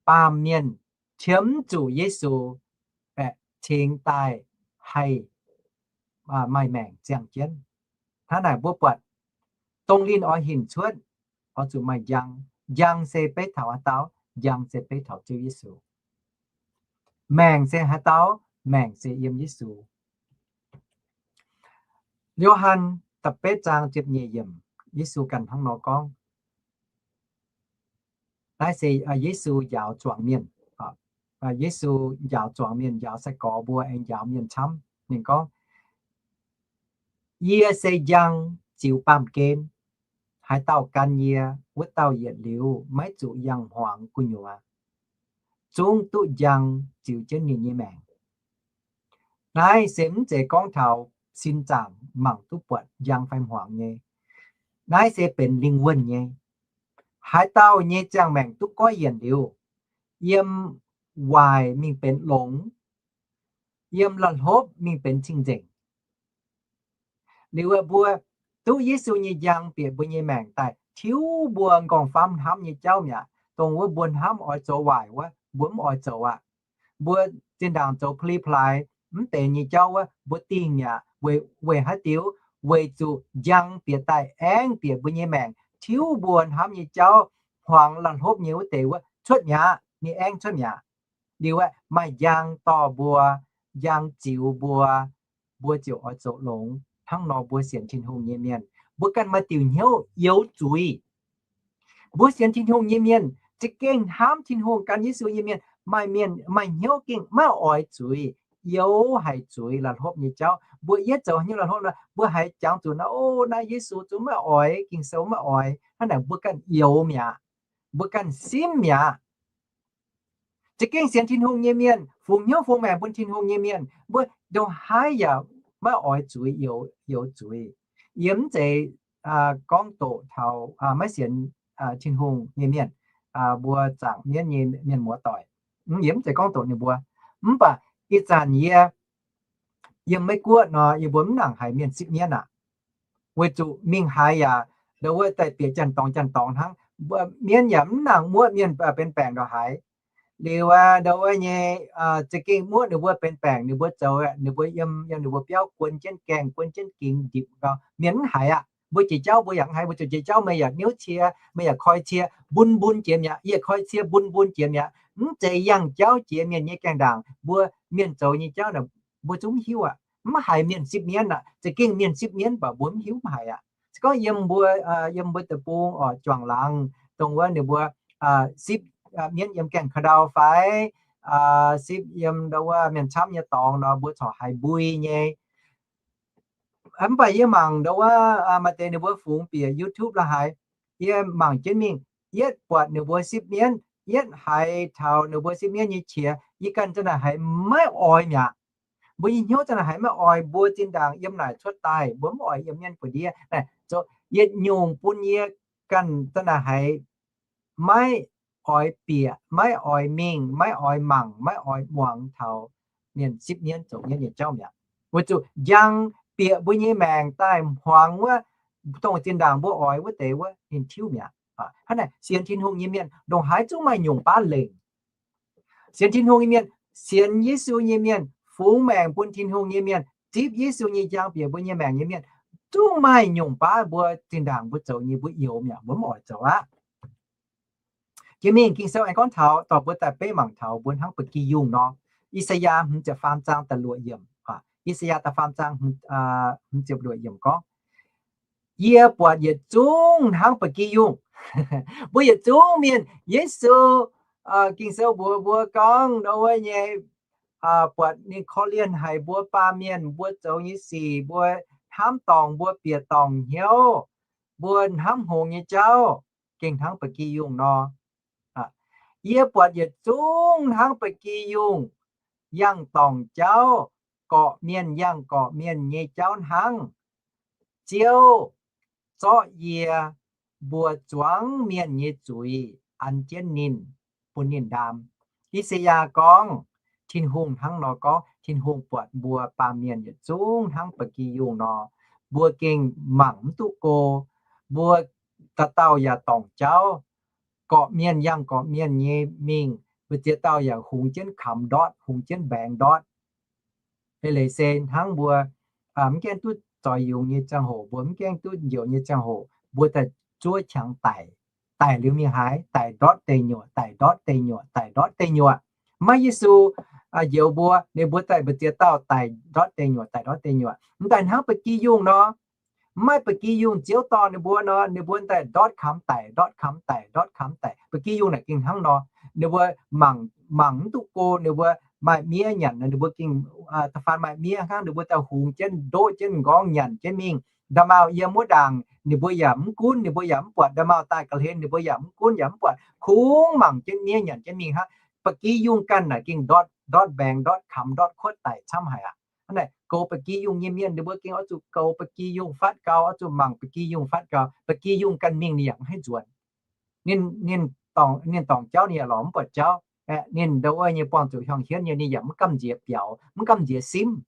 Baamh mienh qiemx zuqc Yesu baeqc cingx daaih haih maaih maengc ziangh jienv. Hnangv naaic mbuo buatc dongh linh oix hinc cuotv, oix zuqc maaih njang. Njang se beiv taux haaix dauh? Njang se beiv taux Ziouv Yesu. Maengc se haaix dauh? Maengc se yiem Yesu. Yo^han da'betv zaang ziepc nyeic yiemc, Yesu ganh hnangv nor gorngv. Naaiv se Yesu njaaux zuangx mienh. Yesu njaaux zuangx mienh, njaaux sai-gorx mbuo aengx njaaux mienh camv. Ninh gorngv, yie se njang ziux baamh gen. Haaix dauh gan yie, wuov dauh yietc liuz maiv zuqc yangh hmuangx gu'nyuoz, zungv duqv njang ziux jienv ninh nyei maengc. Naaiv se mv zeiz gorngv taux sin zaangc mangc duqv buatc njang fai hmuangx nyei. Naaiv se benx lingh wuonh nyei. Haaix dauh nyei ziangh maengc duqv goiv yienc liuz, yiem waaic mingh benx longx, yiem la'hlopv mingh benx cing-nzengc. Liuz mbuo duqv Yesu nyei njang bieqc mbuo nyei maengc daaih tiuv mbuo nqorngv-famv hnamv nyei jauv mi'aqv. Dongh wuov mbuo hnamv oix zoux waaic wuov, mbuo mv oix zoux aqv. Mbuo zinh ndaangc zoux pli-plaaix mv deix nyei jauv wuov, mbuo dingh mi'aqv. Weic, weic haaix diuc? Weic zuqc njang bieqc daaih aengv bieqc mbuo nyei maengc, tiuv mbuo hnamv nyei jauv, hmuangx la'hlopv nyei wuov deix wuov cuotv mi'aqv. Ninh aengv cuotv mi'aqv. Liuz aeqv, maaih njang dorh mbuo, njang ziux mbuo, mbuo ziouc oix zoux longx. Hnangv nor mbuo sienx Tin-Hungh nyei mienh, mbuo ganh maaih diuc hnyouv youx zuiz. Mbuo sienx Tin-Hungh nyei mienh, za'gengh hnamv Tin-Hungh, gan Yesu nyei mienh, maaih mienh maaih hnyouv gengh maiv oix zuiz, youx haic zuiz la'hlopv nyei jauv. Mbuo yietv zoux haaix nyungc la'hlopv nor, mbuo haiz jangx zuqc nor, o, naaiv Yesu zungv maiv oix, Ging-Sou maiv oix. Hnangv naaic mbuo ganh youx mi'aqv, mbuo ganh simv mi'aqv. Za'gengh sienx Tin-Hungh nyei mienh, fungx hnyouv fungx maengc bun Tin-Hungh nyei mienh, mbuo ndongc haaix yaac maiv oix zuiz, youx zuiz. Yie mv zeiz gorngv doqc taux maiv sienx Tin-Hungh nyei mienh, mbuo zaangc mienv nyei mienh muoz-doic. Yie mv zeiz gorngv doqc ninh mbuo. Mv baac ih zanc yie, yiem Meiv Guoqv nor, yie mbuo mv nangc haiz mienh sipv mienv aqv. Weic zuqc mingh haaix yaac ndau wuov daaih bieqc janx-dorngx janx-dorngx hnangv. Mienv yaac mv nangc muoqv mienh benx baengc ndongc haaix. Liuz ndau wuov nyei za'gengh muoqv ninh mbuo benx baengc, ninh mbuo zoux, ninh mbuo yiem, yiem ninh mbuo biauv guon jienv gaengh, guon jienv gingx ndipc gau, mienh mv haiz aqv. Mbuo jiex jauv mbuo yaac mv haiz, mbuo zuqc jiex jauv meih yaac niouv cie, meih yaac koi cie, mbun mbun jiex mi'aqv, yie koi cie mbun mbun jiex mi'aqv. Mv zeiz yangh jauv jiex mienh nyei gaengh ndaangc, mbuo mienh zoux nyei jauv naaic mbuo zungv mv hiuv aqv. Mv haiz mienh sipv mienv aqv. Za'gengh mienh sipv mienv mv baac mbuo mv hiuv mv haiz aqv. Se gorngv yiem mbuo, yiem mbuo deic-bung oc, juangc laangz dongh wuov ninh mbuo sipv mienv yiem gaengh ka'ndau fai sipv yiem ndau wuov mienh camv nyei dorngx nor, mbuo corc haiz mbui nyei. Mv baac yie mangc ndau wuov maaih deix ninh mbuo fungx bieqc YouTube la'haaix, yie mangc jienv mingh, yietv buatc ninh mbuo sipv mienv, yietv haiz taux ninh mbuo sipv mienv nyei qiex, yie ganh za'naaic haiz maiv oix mi'aqv. Mbuo nyei hnyouv za'naaic haiz maiv oix, mbuo zinh ndaangc yiem naaic cuotv daaih, mbuo mv oix yiem mienv buoz-ndiev naaic, yietc nyungc bun yie ganh za'naaic haiz maiv oix bieqc, maiv oix mingh, maiv oix mangc, maiv oix muangx taux mienh sipv mienv zoux mienv nyei jauv mi'aqv. Weic zuqc njang bieqc mbuo nyei maengc daaih hmuangx wuov, dongh zinh ndaangc mbuo oix wuov deix wuov ninh tiuv mi'aqv. Hnangv naaic sienx Tin-Hungh nyei mienh ndongc haaix zungv maaih nyungc baav lengc. Sienx Tin-Hungh nyei mienh, sienx Yesu nyei mienh, fungx maengc bun Tin-Hungh nyei mienh, zipv Yesu nyei njang bieqc mbuo nyei maengc nyei mienh, zungv maaih nyungc baav mbuo zinh ndaangc mbuo zoux nyei mbuo youx mi'aqv, mbuo mv oix zoux aqv. Jiex mingh Ging-Sou aengx gorngv taux, dorh mbuo daaih beiv mangc taux mbuo hnangv ba'gi yungh nor. I^saa^yaa hmz ziepc faam zaang da'luoqc yiemc, I^saa^yaa da'faam zaang hmz ziepc luoqc yiemc gorngv, yie buatc yietc zungv hnangv ba'gi yungh. Mbuo yietc zungv mienh, Yesu, Ging-Sou mbuox mbuo gorngv ndau wuov nyei, buatc ninh korv-lienh haic mbuo baamh mienh, mbuo zoux nyei sic, mbuo hnamv dorngc, mbuo bieqc dorngc hnyouv, mbuo hnamv hngongx nyei jauv, gengh hnangv ba'gi yungh nor. Yie buatc yietc zungv hnangv ba'gi yungh, yangh dorngc jauv, gorqv-mienh yangh gorqv-mienh nyei jauv hnangv. Ziouv zorqv yie mbuo zuangx mienh nyei zuiz an jienv ninh, bun ninh ndaam. I^saa^yaa gorngv, Tin-Hungh hnangv nor gorngv, Tin-Hungh buatc mbuo baamh mienh yietc zungv hnangv ba'gi yungh nor, mbuo gengh mangc mv duqv go, mbuo dauh dauh yaac dorngc jauv, gorqv-mienh yangh gorqv-mienh nyei mingh, mbu'ziex dauh yaac hungx jienv kamx ndortv, hungx jienv mbaengx ndortv. Eix leiz se hnangv mbuo mv gaengh duqv zoix yungz nyei ziangh hoc, mbuo mv gaengh duqv njoux nyei ziangh hoc, mbuo daaih zuov qangx daic. Daic liuz mingh haaix? Daic ndortv deic nyuoqc, daic ndortv deic nyuoqc, daic ndortv deic nyuoqc. Maiv Yesu njoux mbuo, ninh mbuo daaih mbu'ziex dauh daic ndortv deic nyuoqc, daic ndortv deic nyuoqc. M'daaih hnangv ba'gi yungh nor, maiv ba'gi yungh Ziouv dorh ninh mbuo nor, ninh mbuo daaih ndortv kamx daic, ndortv kamx daic, ndortv kamx daic. Ba'gi yungh naaic gengh hnangv nor, ninh mbuo mangc, mangc mv duqv go, ninh mbuo maaih miev nyanc, ninh mbuo gengh da'faanh maaih miev hnangv, ninh mbuo daaih hungx jienv, ndoqv jienv m'nqorngv nyanc jienv mingh. Nda'maauh yiem wuov ndaangc ninh mbuo yaac mv gunv, ninh mbuo yaac mv buatc. Nda'maauh daaih ga'hlen ninh mbuo yaac mv gunv yaac mv buatc, kungx mangc jienv miev nyanc jienv mingh hnangv. Ba'gi yungh ganh naaic gengh ndortv, ndortv mbaengx, ndortv kamx, ndortv kuotv daic camv haic aqv. Hnangv naaic goux ba'gi yungh nyei mienh, ninh mbuo gengh oix zuqc goux ba'gi yungh fatv gau, oix zuqc mangc ba'gi yungh fatv gau. Ba'gi yungh ganh mingh ninh yaac mv haih nzuonx. Ninh, ninh dorngc, ninh dorngc jauv ninh yaac lorz mv buatc jauv. Aeqv, ninh ndau wuov nyei buangh zuqc hiuang hienv nyei, ninh yaac mv gamh nziex biaux, mv gamh nziex simv.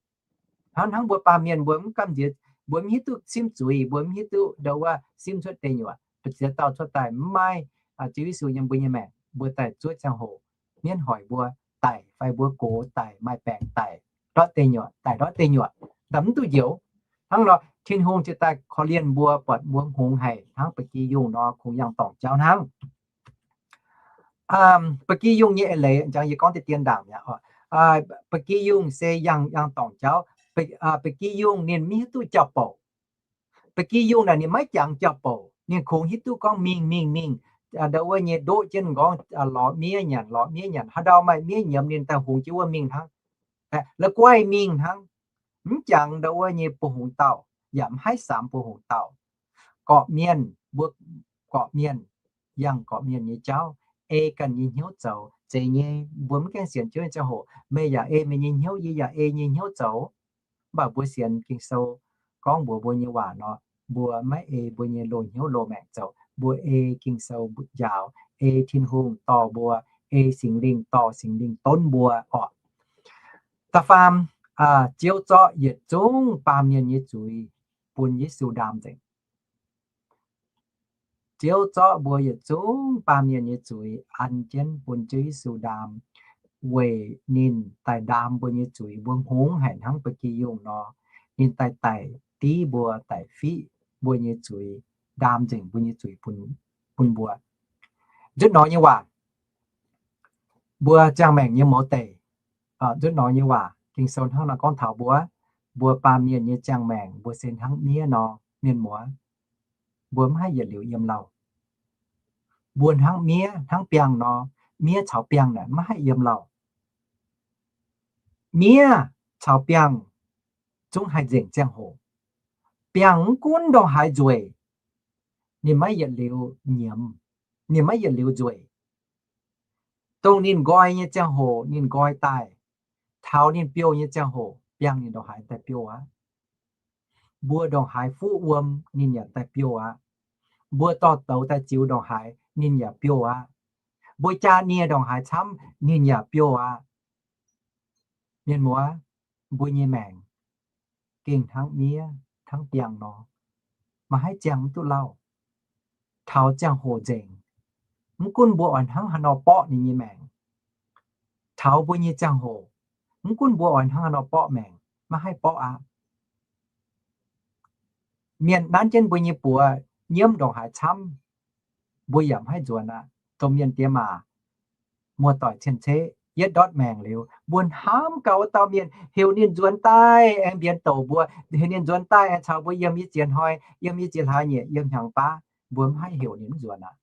Hnangv, hnangv mbuo baamh mienh mbuo mv gamh nziex, mbuo mv hiuv duqv simv zuiz, mbuo mv hiuv duqv ndau wuov simv cuotv deic nyuoqc. Ziex dauh cuotv daaih mv maaih Ziouv Yesu yiem mbuo nyei maengc, mbuo daaih zuov ziangh hoc mienv hoic mbuo daic fai mbuo gox daic, maaih baengc daic, ndortv deic nyuoqc, daic ndortv deic nyuoqc, daaih mv duqv njoux. Hnangv nor Tin-Hungh ziouc daaih korv-lienh mbuo, buatc mbuo hngongx haic hnangv ba'gi yungh nor, kungx yangh dorngc jauv hnangv. Ba'gi yungh nyei eix leiz, jangx yie gorngv deix dien ndaangc mi'aqv. Ba'gi yungh se yangh, yangh dorngc jauv. Ba'gi yungh ninh mv hiuv duqv jauv-bouc. Ba'gi yungh naaic ninh maiv jangx jauv-bouc, ninh kungx hiuv duqv gorngv mingh, mingh, mingh, ndau wuov nyei ndoqv jienv m'nqorngv, lorz miev nyanc, lorz miev nyanc, haaix ndau maaih miev nyiemz ninh daaih hungx jienv wuov mingh hnangv. La'guaih mingh hnangv, mv jangx ndau wuov nyei buo hungx dauh, yaac mv haih samx buo hungx dauh. Gorqv-mienh, mbuo gorqv-mienh, yangh gorqv-mienh nyei jauv, ei ganh nyei hnyouv zoux. Zeiz nyei, mbuo mv gaengh sienx Ziouv nyei ziangh hoc, meih yaac ei meih nyei hnyouv, yie yaac ei nyei hnyouv zoux. Mv baac mbuo sienx Ging-Sou gorngv mbuox mbuo nyei waac nor, mbuo maiv ei mbuo nyei loz-hnyouv loz-maengc zoux. Mbuo ei Ging-Sou njaaux, ei Tin-Hungh dorh mbuo, ei Singx Lingh dorh, Singx Lingh donv mbuo orqc. Da'faam, Ziouv zorqv yietc zungv baamh mienh nyei zuiz bun Yesu ndaam nzengc. Ziouv zorqv mbuo yietc zungv baamh mienh nyei zuiz an jienv bun Ziouv Yesu ndaam, weic ninh daaih ndaam mbuo nyei zuiz. Mbuo hngongx haic hnangv ba'gi yungh nor, ninh daaih daic div mbuo, daic fiqv mbuo nyei zuiz, ndaam nzengc mbuo nyei zuiz bun, bun mbuo. Nzutv nor nyei waac, mbuo ziangh maengc nyei mouz deic, nzutv nor nyei waac Ging-Sou hnangv nor gorngv taux mbuo, mbuo baamh mienh nyei ziangh maengc mbuo se hnangv miev nor, mienh muoz, mbuo mv haih yietc liuz yiem lauh. Mbuo hnangv miev, hnangv biangh nor, miev caux biangh naaic maiv haih yiem lauh. Miev caux biangh zungv haih nzengc ziangh hoc. Biangh mv gunv ndongc haaix nzueic, ninh maiv yietc liuz nyiemz, ninh maiv yietc liuz nzueic. Dongh ninh nqoi nyei ziangh hoc ninh nqoi daaih, taux ninh biouh nyei ziangh hoc biangh ninh ndongc haaix daaih biouh aqv. Mbuo ndongc haaix fuqv wuom ninh yaac daaih biouh aqv. Mbuo dorh douz daaih ziux ndongc haaix ninh yaac biouh aqv. Mbuo jaa nie ndongc haaix camv ninh yaac biouh aqv. Mienh muoz, mbuo nyei maengc gengh hnangv miev hnangv biangh nor, maiv haih ziangh mv duqv lauh. Taux ziangh hoc nzengc, mv gunv mbuo oix hnangv haaix nor borqv ninh nyei maengc, taux mbuo nyei ziangh hoc, mv gunv mbuo oix hnangv haaix nor borqv maengc, maiv haih borqv aqv. Mienh nanv jienv mbuo nyei buoz nyiemv ndongc haaix camv, mbuo yaac maiv haih nzuonx aqv. Domh mienh diex maac muoz-doic cien-ceqv yietv ndortv maengc liuz, mbuo hnamv gaax wuov dauh mienh heuc ninh nzuonx daaih aengx mbienx douc mbuo, heuc ninh nzuonx daaih aengx caux mbuo yiem i ziex hnoi, yiem i ziex hlaax nyeic, yiem hnyangx baav, mbuo mv haih heuc ninh mv nzuonx aqv.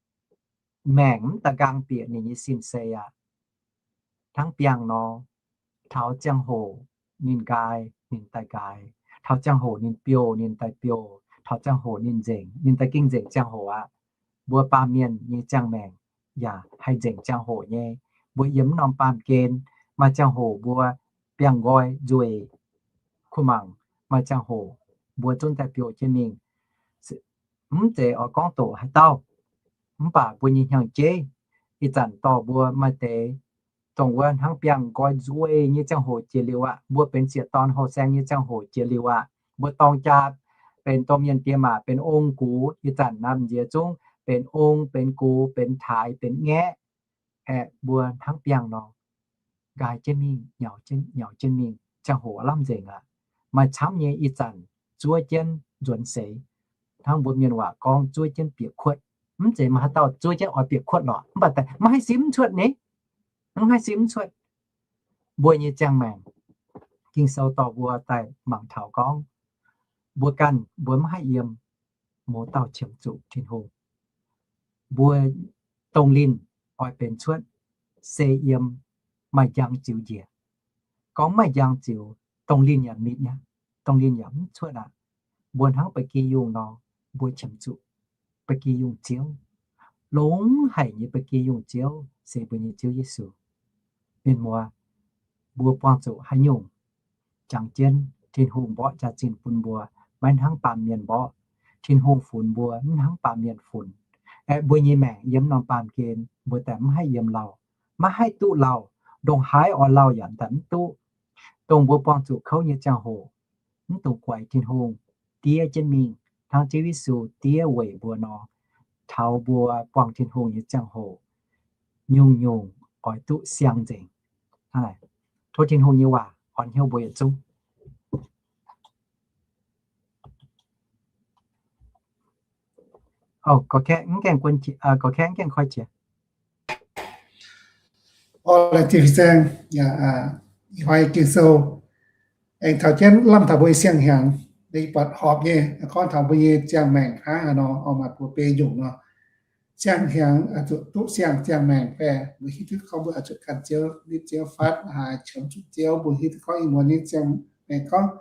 Maengc mv da'nqaang bieqc ninh nyei sin-sei aqv. Hnangv biangh nor, taux ziangh hoc ninh nqaai ninh daaih nqaai, taux ziangh hoc ninh biouh ninh daaih biouh, taux ziangh hoc ninh nzengc ninh daaih gengh nzengc ziangh hoc aqv. Mbuo baamh mienh nyei ziangh maengc yaac haih nzengc ziangh hoc nyei. Mbuo yiem mv norm baamh gen, maaih ziangh hoc mbuo biangh nqoi nzueic, kuh mangc, maaih ziangh hoc mbuo zungv daaih biouh jienv mingh. Mv zeiz oix gorngv doqc haaix dauh, mv baac mbuo nyei hnyangx-jeiv ih zanc dorh mbuo maaih deix dongh wuov hnangv biangh nqoi nzueic nyei ziangh hoc jiex liuz aqv. Mbuo benx sieqv dorn houh saeng nyei ziangh hoc jiex liuz aqv. Mbuo dorng jaa benx domh mienh diex maac, benx ong gux, ih zanc naaiv nziex zungv benx ong, benx gux, benx taaix, benx ngaeqv. Aeqv, mbuo hnangv biangh nor, nqaai jienv mingh, nyaux jienv, nyaux jienv mingh, ziangh hoc lamh nzengc aqv. Maaih camv nyei ih zanc zuov jienv nzuonx seix. Hnangv mbuo mienh waac gorngv zuov jienv bieqc kuotv. Mv zeiz maaih haaix dauh zuov jienv oix bieqc kuotv lorqc, mv baac maiv haih simv cuotv ni. Mv haih simv cuotv. Mbuo nyei ziangh maengc, Ging-Sou dorh mbuo daaih mangc taux gorngv, mbuo ganh mbuo mv haih yiem, mouz dauh qiemx zuqc Tin-Hungh. Mbuo dongh linh oix benx cuotv se yiem maaih njang ziux njiec. Gorngv maaih njang ziux, dongh linh yaac mitc nyei, dongh linh yaac mv cuotv aqv. Mbuo hnangv ba'gi yungh nor, mbuo qiemx zuqc ba'gi yungh Ziouv. Longx haic nyei ba'gi yungh Ziouv se mbuo nyei Ziouv Yesu. Mienh muoz, mbuo buangh zuqc haaix nyungc jangx jienv. Tin-Hungh mborqv jaax-zinh bun mbuo, maiv hnangv baamh mienh mborqv. Tin-Hungh funx mbuo, mv hnangv baamh mienh funx. Aeqv, mbuo nyei maengc yiem norm baamh gen, mbuo daaih mv haih yiem lauh, maiv haih duqv lauh. Ndongc haaix oix lauh yaac daaih mv duqv. Dongh mbuo buangh zuqc kouv nyei ziangh hoc, mv dungx guaix Tin-Hungh, diev jienv mingh, hnangv Ziouv Yesu diev weic mbuo nor. Taux mbuo buangh Tin-Hungh nyei ziangh hoc, nyungc-nyungc oix duqv siang nzengc. Hnangv naaic, tov Tin-Hungh nyei waac orn hnyouv mbuo yietc zungv. Gorx-kaeqv mv gaengh koi jiex. Orn laengz zingh fin-saeng, ih hnoi Ging-Sou aengx taux jienv lamh taux mbuo nyei siang-hnyangx, buatc horpc nyei, gorngv taux mbuo nyei ziangh maengc hnangv haaix nor, oix maaih buoz-beiv nyungc nor. Siang-hnyangx zuqc duqv siang, ziangh maengc fai mbuo hiuv duqv gorngv mbuo oix zuqc gan Ziouv, nitv Ziouv, fatv haaix, qiemx zuqc Ziouv, mbuo hiuv duqv gorngv ih muonz nyei ziangh maengc gorngv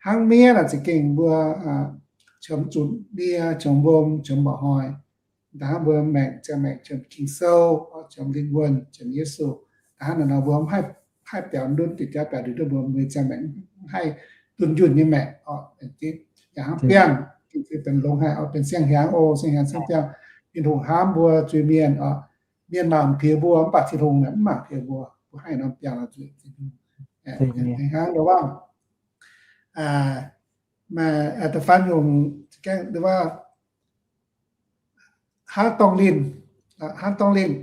hnangv miev naaic za'gengh mbuo qiemx zuqc ndie, qiemx mbong, qiemx mba'hnoi. Da'hnangv mbuo maengc, ziangh maengc qiemx Ging-Sou, qiemx lingh wuonh, qiemx Yesu. Da'hnangv naaic nor mbuo mv haih biaux ndutv, diuc jaav biaux ndutv mbuo, mbuo nyei ziangh maengc mv haih dunh yunh nyei maengc oc. Yaac hnangv biangh, Ging-Sou benx longx haic oc, benx siang-hnyangx oc, siang-hnyangx camv biangh. Tin-Hungh hnamv mbuo zuiz-mienh oc. Mienh mangc piex mbuo mv baac Tin-Hungh mv mangc piex mbuo. Mbuo haih norm biangh zuiz. Hnangv nor waac, maaih da'faanh nyungc, hnangv dorngh linh, hnangv dorngh linh,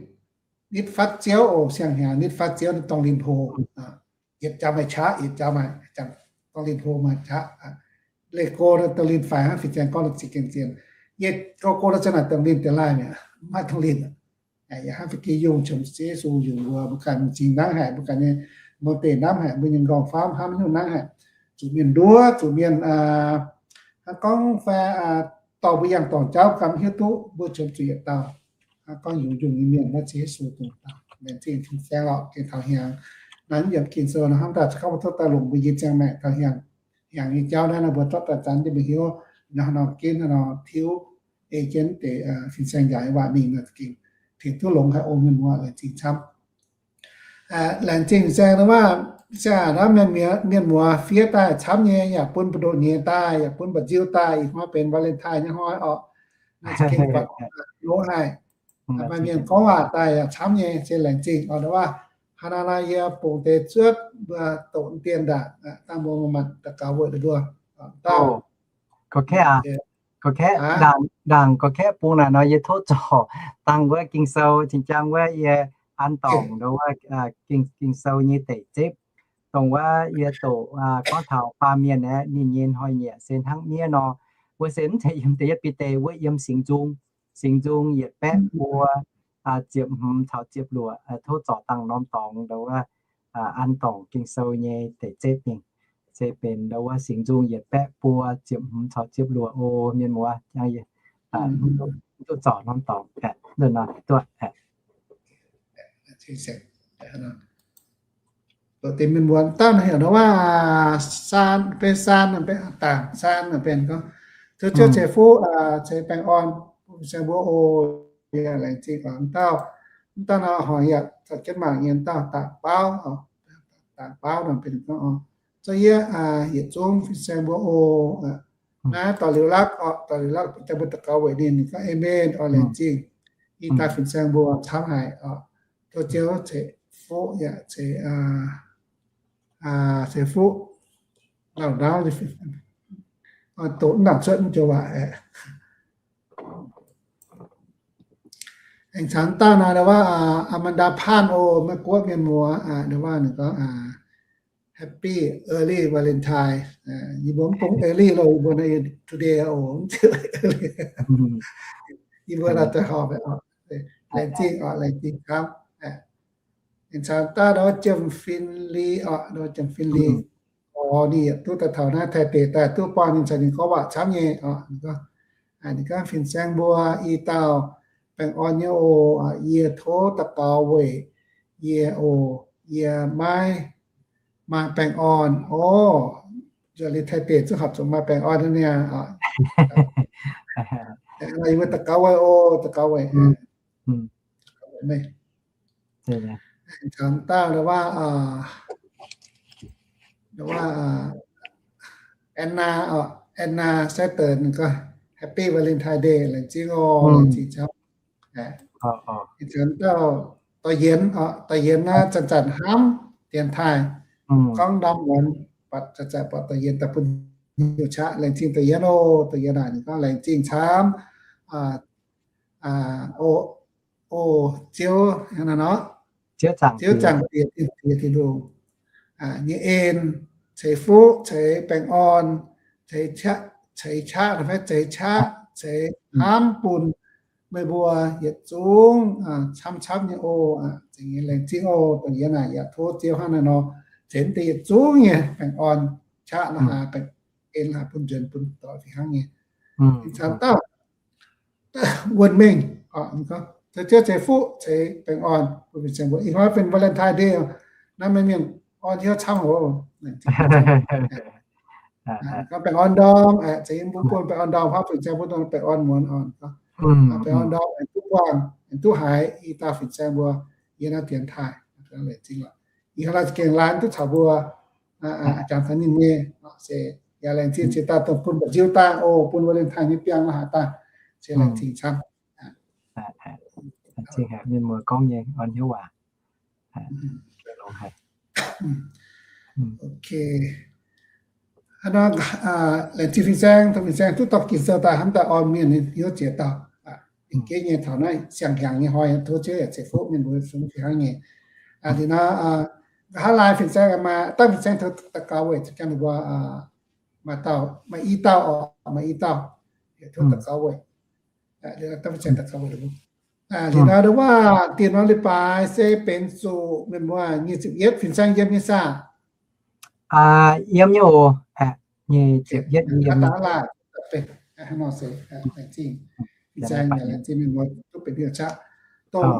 nitv fatv Ziouv oc. Siang-hnyangx nitv fatv Ziouv, dorngh linh hlo, yietc jaax maaih qaqv, yietc jaax maaih, dorngh linh hlo maaih qaqv. Leih go dorngh linh faix hnangv fin-saeng gorngv ziex gengh zien. Yietc go go dorngh za'naaic dorngh linh deix laih mi'aqv, mv maaih dorngh linh. Yaac hnangv fai geh yungh qiemx Yesu yungz mbuo, mbuo ganh m'zing nangv haic, mbuo ganh nyei nor deix nangv haic, mbuo nyei nqorngv-famv hnamv nyungc nangv haic. Zuqc mienh nduov, zuqc mienh hnangv gorngv fai dorh mbuo yangh dorngc jauv ganh mv hiuv duqv, mbuo qiemx zuqc yietc dauh hnangv gorngv yungz yungh nyei mienh maiv zeiz Yesu dongh dauh. Laengz zingh fin-saeng lorqc, gengh taux hnyangx. Naaiv yiem Ging-Sou nor hnamv daaih caux gorngv mbuo tov daaih longc mbuo nyei ziangh maengc taux hnyangx. Hnyangx nyei jauv naaiv nor mbuo zorqv daaih zanc jienv mbuo hiuv, nor nor ginv nor tiuv ei jienv deix fin-saeng njaaux nyei waac mingh nor za'gengh tengx duqv longx haic. O mienh muoz, laengz zingh camv. Laengz zingh fin-saeng nor waac, se aac naaiv mienh muoz fiev daaih camv nyei, yaac bun mbu'ndoqc nyei daaih, yaac bun mba'nziu daaih, ih hnoi benx Valentine nyei hnoi orqc. Naaiv za'gengh buatc loz haic. Maaih mienh gorngv waac daaih yaac camv nyei, se laengz zingh orqc. Nor waac, hnangv naaiv yie bungx deix zuotv mbuo doqc dien ndaangc, dangh mbuo manc-manc daux gaux weic ninh mbuo. Gorx-kaeqv aac, gorx-kaeqv, ndaangc gorx-kaeqv bungx naaic nor yie tov zorc dangh wuov Ging-Sou, cing-jang wuov yie an dorngc nduov wuov Ging-Sou nyei deic zipv, dongh wuov yie doqc gorngv taux baamh mienh aeqv, ninh nyei hnoi-nyieqc se hnangv miev nor. Wuov se mv zeiz yiem da'yietv Bide, wuov yiem Singx Nzung, Singx Nzung yietc baeqv buo ziepc hmz caux ziepc luoqc. Tov zorc dangh norm dorngx nduov wuov an dorngc Ging-Sou nyei deic zipv mingh. Se benx nduov wuov Singx Nzung yietc baeqv buo ziepc hmz caux ziepc luoqc. O mienh muoz, mv duqv zorc norm dorngx. Duqv, mienh muoz, dauh heuc nor waac, Saan, benx Saan, benx Dangc Saan, benx gorngv, Ziouv, Ziouv ceix fuqv, ceix baengh orn, fin-saeng mbuo oc. Yaac laengz zingh oc. Mv dauh, mv dauh nor horngc yaac caux jienv mangc nyei, mv dauh Dangc Baauv, Dangc Baauv nor benx gorngv, Zorqv yie yietc zungv fin-saeng mbuo oc. Naaiv dorh liuz lakv oc, dorh liuz lakv jangx mbuo daux gaux weic ninh, ninh gorngv, Aamen oc, laengz zingh. Ih dauh fin-saeng mbuo camv haic oc. Tov Ziouv ceix fuqv yaac ceix, ceix fuqv lauh ndaauv, doqc mv nangc cuotv mv joux waac aeqv. Aengx caux dauh nor, nduov wuov Amanda Pan oc, Meiv Guoqv mienh muoz, nduov wuov ninh gorngv, Happy early Valentine. Yie mbuo mv bung early loh, yie mbuo today oc, mv zeiz early. Yie mbuo la'daaih horpc, laengz zingh oc, laengz zingh camv. Aengx caux dauh nduov Jiem Fin Li oc, nduov Jiem Fin Li. Orqc, ninh yietc duqv daaih taux naaiv Taiv deic daaih duqv buangh ninh caux ninh gorngv waac camv nyei oc. Ninh gorngv, Fin-saeng mbuo, ih dauh baengh orn nyei oc. Yie tov daux gaux weic yie oc. Yie maiv maaih baengh orn oc. Nzuonx liuz Taiv deic zungv horpc zuqc maaih baengh orn niaa. Yie mbuo daux gaux weic oc, daux gaux weic. Caux dauh nduov wuov, Anna, Anna Saturn gorngv, Happy Valentine Day, laengz zingh oc, laengz zingh camv. Ih zanc dauh dorh yienx, dorh yienx naaiv zanc-zanc hnamv dienx taaih, gorngv ndorm muonz, buatc zanc-zanc buatc dorh yienx daaih bun hnyouv qaqv, laengz zingh dorh yienx oc. Dorh yienx naaic ninh gorngv laengz zingh camv, o, Ziouv, nor, Ziouv Zaangc Diex, Tin-Hungh nyei en, ceix fuqv, ceix baengh orn, ceix qaqv, ceix qaqv, ceix hnamv bun meih mbuo yietc zungv camv-camv nyei oc. Laengz zingh oc, dongh yie naaic yaac tov Ziouv hnangv naaiv nor, ceix deix yietc zungv nyei baengh orn, qaqv la'haaix, baengh en la'haaix bun nzuonx bun doic fih hnangv nyei. Ih zanc dauh wuonh mengh, ceix Ziouv ceix fuqv ceix baengh orn bun fin-saeng mbuo. Ih hnoi benx Valentine Day, naaiv mienh mienh orn hnyouv camv oc. Gorngv baengh orn ndorm, ceix mbuo bun baengh orn ndorm, hnangv fin-saeng mbuo dongh baengh orn muonz orn, baengh orn ndorm aengx duqv buangh, aengx duqv haiz i dauh fin-saeng mbuo yiem naaiv dienx taaih. Ih hnoi gengh laanh duqv caux mbuo jangx taux ninh nyei, se yaac laengz zingh ziex dauh dongh bun mba'nziu daaih oc, bun Valentine nyei biangh la'haaix daaih, se laengz zingh camv. Mienh muoz gorngv nyei orn hnyouv waac. Hnangv nor, laengz zingh fin-saeng, dongh fin-saeng duqv dorh Ging-Sou daaih hnamv daaih orn mienh hnyouv ziex dauh. Lingc jeiv nyei taux naaiv siang-hnyangx nyei hnoi, tov Ziouv yaac ceix fuqv mienh mbuo fih hnangv nyei. Liuz nor, nqa'haav laai fin-saeng maaih, dangh fin-saeng tov daux gaux weic zuqc jangx ninh mbuo maaih dauh, maaih i dauh oc, maaih i dauh, tov daux gaux weic. Liuz nor, wuov deix waac diex nor leiz-baaix se benx zuqc mienh muoz nyic ziepc yietv fin-saeng yiem nyei saah? Yiem nyei oc. Nyic ziepc yietv yiem. Fin-saeng laengz zingh mienh muoz duqv benx hieh qaqv. Dongh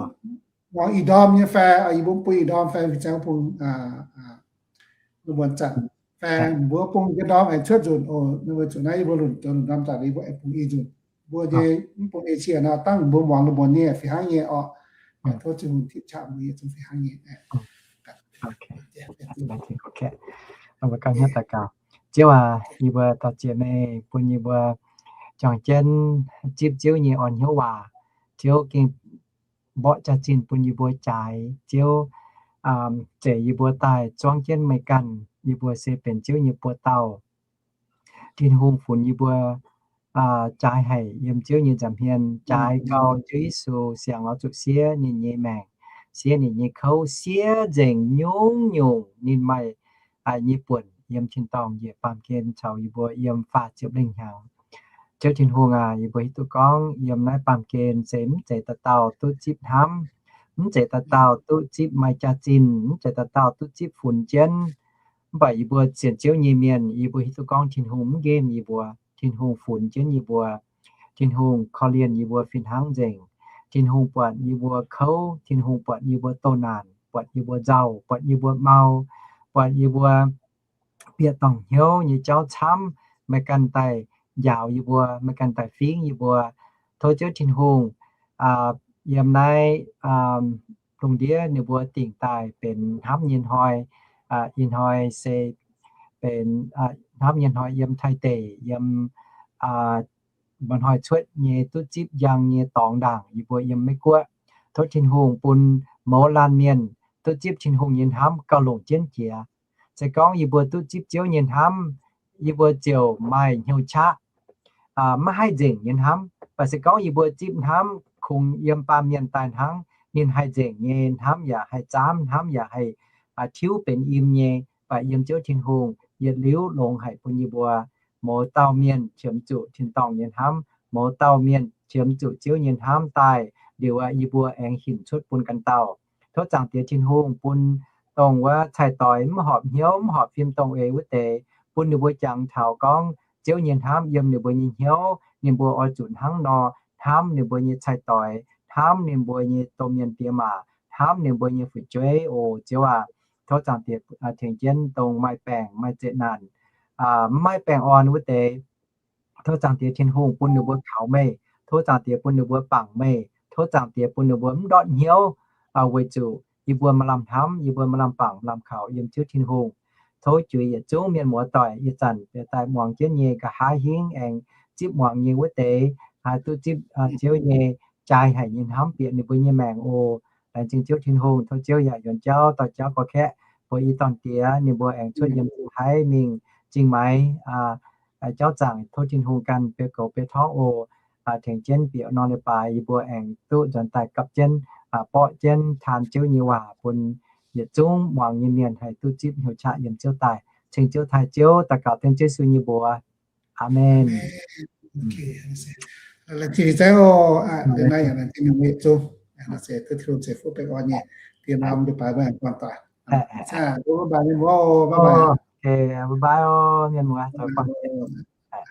muangx ih ndorm nyei fai, yie mbuo bun ih ndorm fai fin-saeng bun lungh muonz zanc fai mbuo bun yie ndorm aengx cuotv nzunc oc. Weic zuqc naaiv yie mbuo lunc zoux lunc ndorm zanc, yie mbuo aengx bun i nzunc. Mbuo nyei mv bung Asia nor, dangh mbuo muangx lungh muonz nyei fih hnangv nyei orqc. Tov Tin-Hungh tipv qaqv mbuo nyei zungv fih hnangv nyei. Ziouv aac, yie mbuo dorh ziex meih bun yie mbuo juangc jienv zipv Ziouv nyei orn hnyouv waac. Ziouv gengh mborqv jaax-zinh bun yie mbuo jaaix. Ziouv zeix yie mbuo daaih zuangv jienv meih ganh. Yie mbuo se benx Ziouv nyei buoz-dauh. Tin-Hungh funx yie mbuo jaaix haic yiem Ziouv nyei nza'hmien, jaaix gau Ziouv Yesu siang-orqc zuqc siev ninh nyei maengc, siev ninh nyei kouv, siev nzengc nyungc-nyungc ninh maaih nyei buonc yiem tin-dorngh njiec baamh gen caux yie mbuo yiem faah ziepc lengh hnyangx. Ziouv Tin-Hungh aac, yie mbuo hiuv duqv gorngv yiem naaiv baamh gen se mv zeiz dauh dauh duqv zipv hnamv, mv zeiz dauh dauh duqv zipv maaih jaax-zinh, mv zeiz dauh dauh duqv zipv funx jienv. Mv baac yie mbuo sienx Ziouv nyei mienh, yie mbuo hiuv duqv gorngv Tin-Hungh mv nqemh yie mbuo. Tin-Hungh funx jienv yie mbuo. Tin-Hungh korv-lienh yie mbuo fih hnangv nzengc. Tin-Hungh buatc yie mbuo kouv. Tin-Hungh buatc yie mbuo doh naanc, buatc yie mbuo nzauh, buatc yie mbuo mau, buatc yie mbuo bieqc dorngc hnyouv nyei jauv camv. Meih ganh daaih njaaux yie mbuo, meih ganh daaih fingx yie mbuo. Tov Ziouv Tin-Hungh yiem naaiv lungh ndiev ninh mbuo dingc daaih benx hnamv nyei hnoi. Ih hnoi se benx hnamv nyei hnoi yiem Taiv deic, yiem mba'hnoi cuotv nyei duqv zipv njang nyei dorngx ndaangc yie mbuo yiem Meiv Guoqv. Tov Tin-Hungh bun mouz laanh mienh duqv zipv Tin-Hungh nyei hnamv gauh longc jienv jiex. Se gorngv yie mbuo duqv zipv Ziouv nyei hnamv, yie mbuo ziouc maaih hnyouv qaqv, maiv haih nzengc nyei hnamv. Mv baac se gorngv yie mbuo zipv hnamv kungx yiem baamh mienh daaih hnangv, ninh haih nzengc nyei hnamv yaac haih zaamv, hnamv yaac haih tiuv benx im nyei. Mv baac yiem Ziouv Tin-Hungh yietc liuz longx haic bun yie mbuo. Mouz dauh mienh qiemx zuqc tin-dorngh nyei hnamv, mouz dauh mienh qiemx zuqc Ziouv nyei hnamv daaih liuz, yie mbuo aengx hinc cuotv bun ganh dauh. Tov Zaangc Diex Tin-Hungh bun dongh wuov cai-doix mv horpc hnyouv, mv horpc fim dongh eix wuov deix, bun ninh mbuo jangx taux gorngv Ziouv nyei hnamv yiem ninh mbuo nyei hnyouv, ninh mbuo oix zuqc hnangv nor hnamv ninh mbuo nyei cai-doix, hnamv ninh mbuo nyei domh mienh diex maac, hnamv ninh mbuo nyei fu'jueiv. O Ziouv aac, tov Zaangc Diex tengx jienv dongh maaih baengc maaih zeqc naanc, mv maaih baengh orn wuov deix, tov Zaangc Diex Tin-Hungh bun ninh mbuo kaux meih. Tov Zaangc Diex bun ninh mbuo bangc meih. Tov Zaangc Diex bun ninh mbuo mv ndortv hnyouv, weic zuqc yie mbuo maaih lamh hnamv, yie mbuo maaih lamh bangc, maaih lamh kaux yiem Ziouv Tin-Hungh. Tov juix yietc zungv mienh muoz doic ih zanc bieqc daaih muangx jienv nyei nqa'haav hingv aengx zipv muangx nyei wuov deix haih duqv zipv Ziouv nyei jai haic nyei hnamv bieqc ninh mbuo nyei maengc oc. Laengz zingh Ziouv Tin-Hungh. Tov Ziouv yaac yuonx jauv dorh jauv gorx-kaeqv mbuo i dorn diex ninh mbuo aengx cuotv yiem haiv mingh zingh maaiz jauv zaangc. Tov Tin-Hungh ganh bieu goux bieu torngv oc. Tengx jienv bieqc norm leiz-baaix yie mbuo aengx duqv nzuonx daaih gapv jienv, borqv jienv taan Ziouv nyei waac bun yietc zungv muangx nyei mienh haih duqv zipv hnyouv qaqv yiem Ziouv daaih. Ceng Ziouv taaih Ziouv, daux gaux dengv Yesu nyei mbuox. Aamen. Laengz zingh Ziouv, naaiv yaac laengz zingh mienh muoz yietc zungv, se duqv Tin-Hungh ceix fuqv baengh orn nyei. Diex norm leiz-baaix mbuo aengx buangh doic. Bye bye mienh muoz, bye bye. Mienh muoz, doic buangh.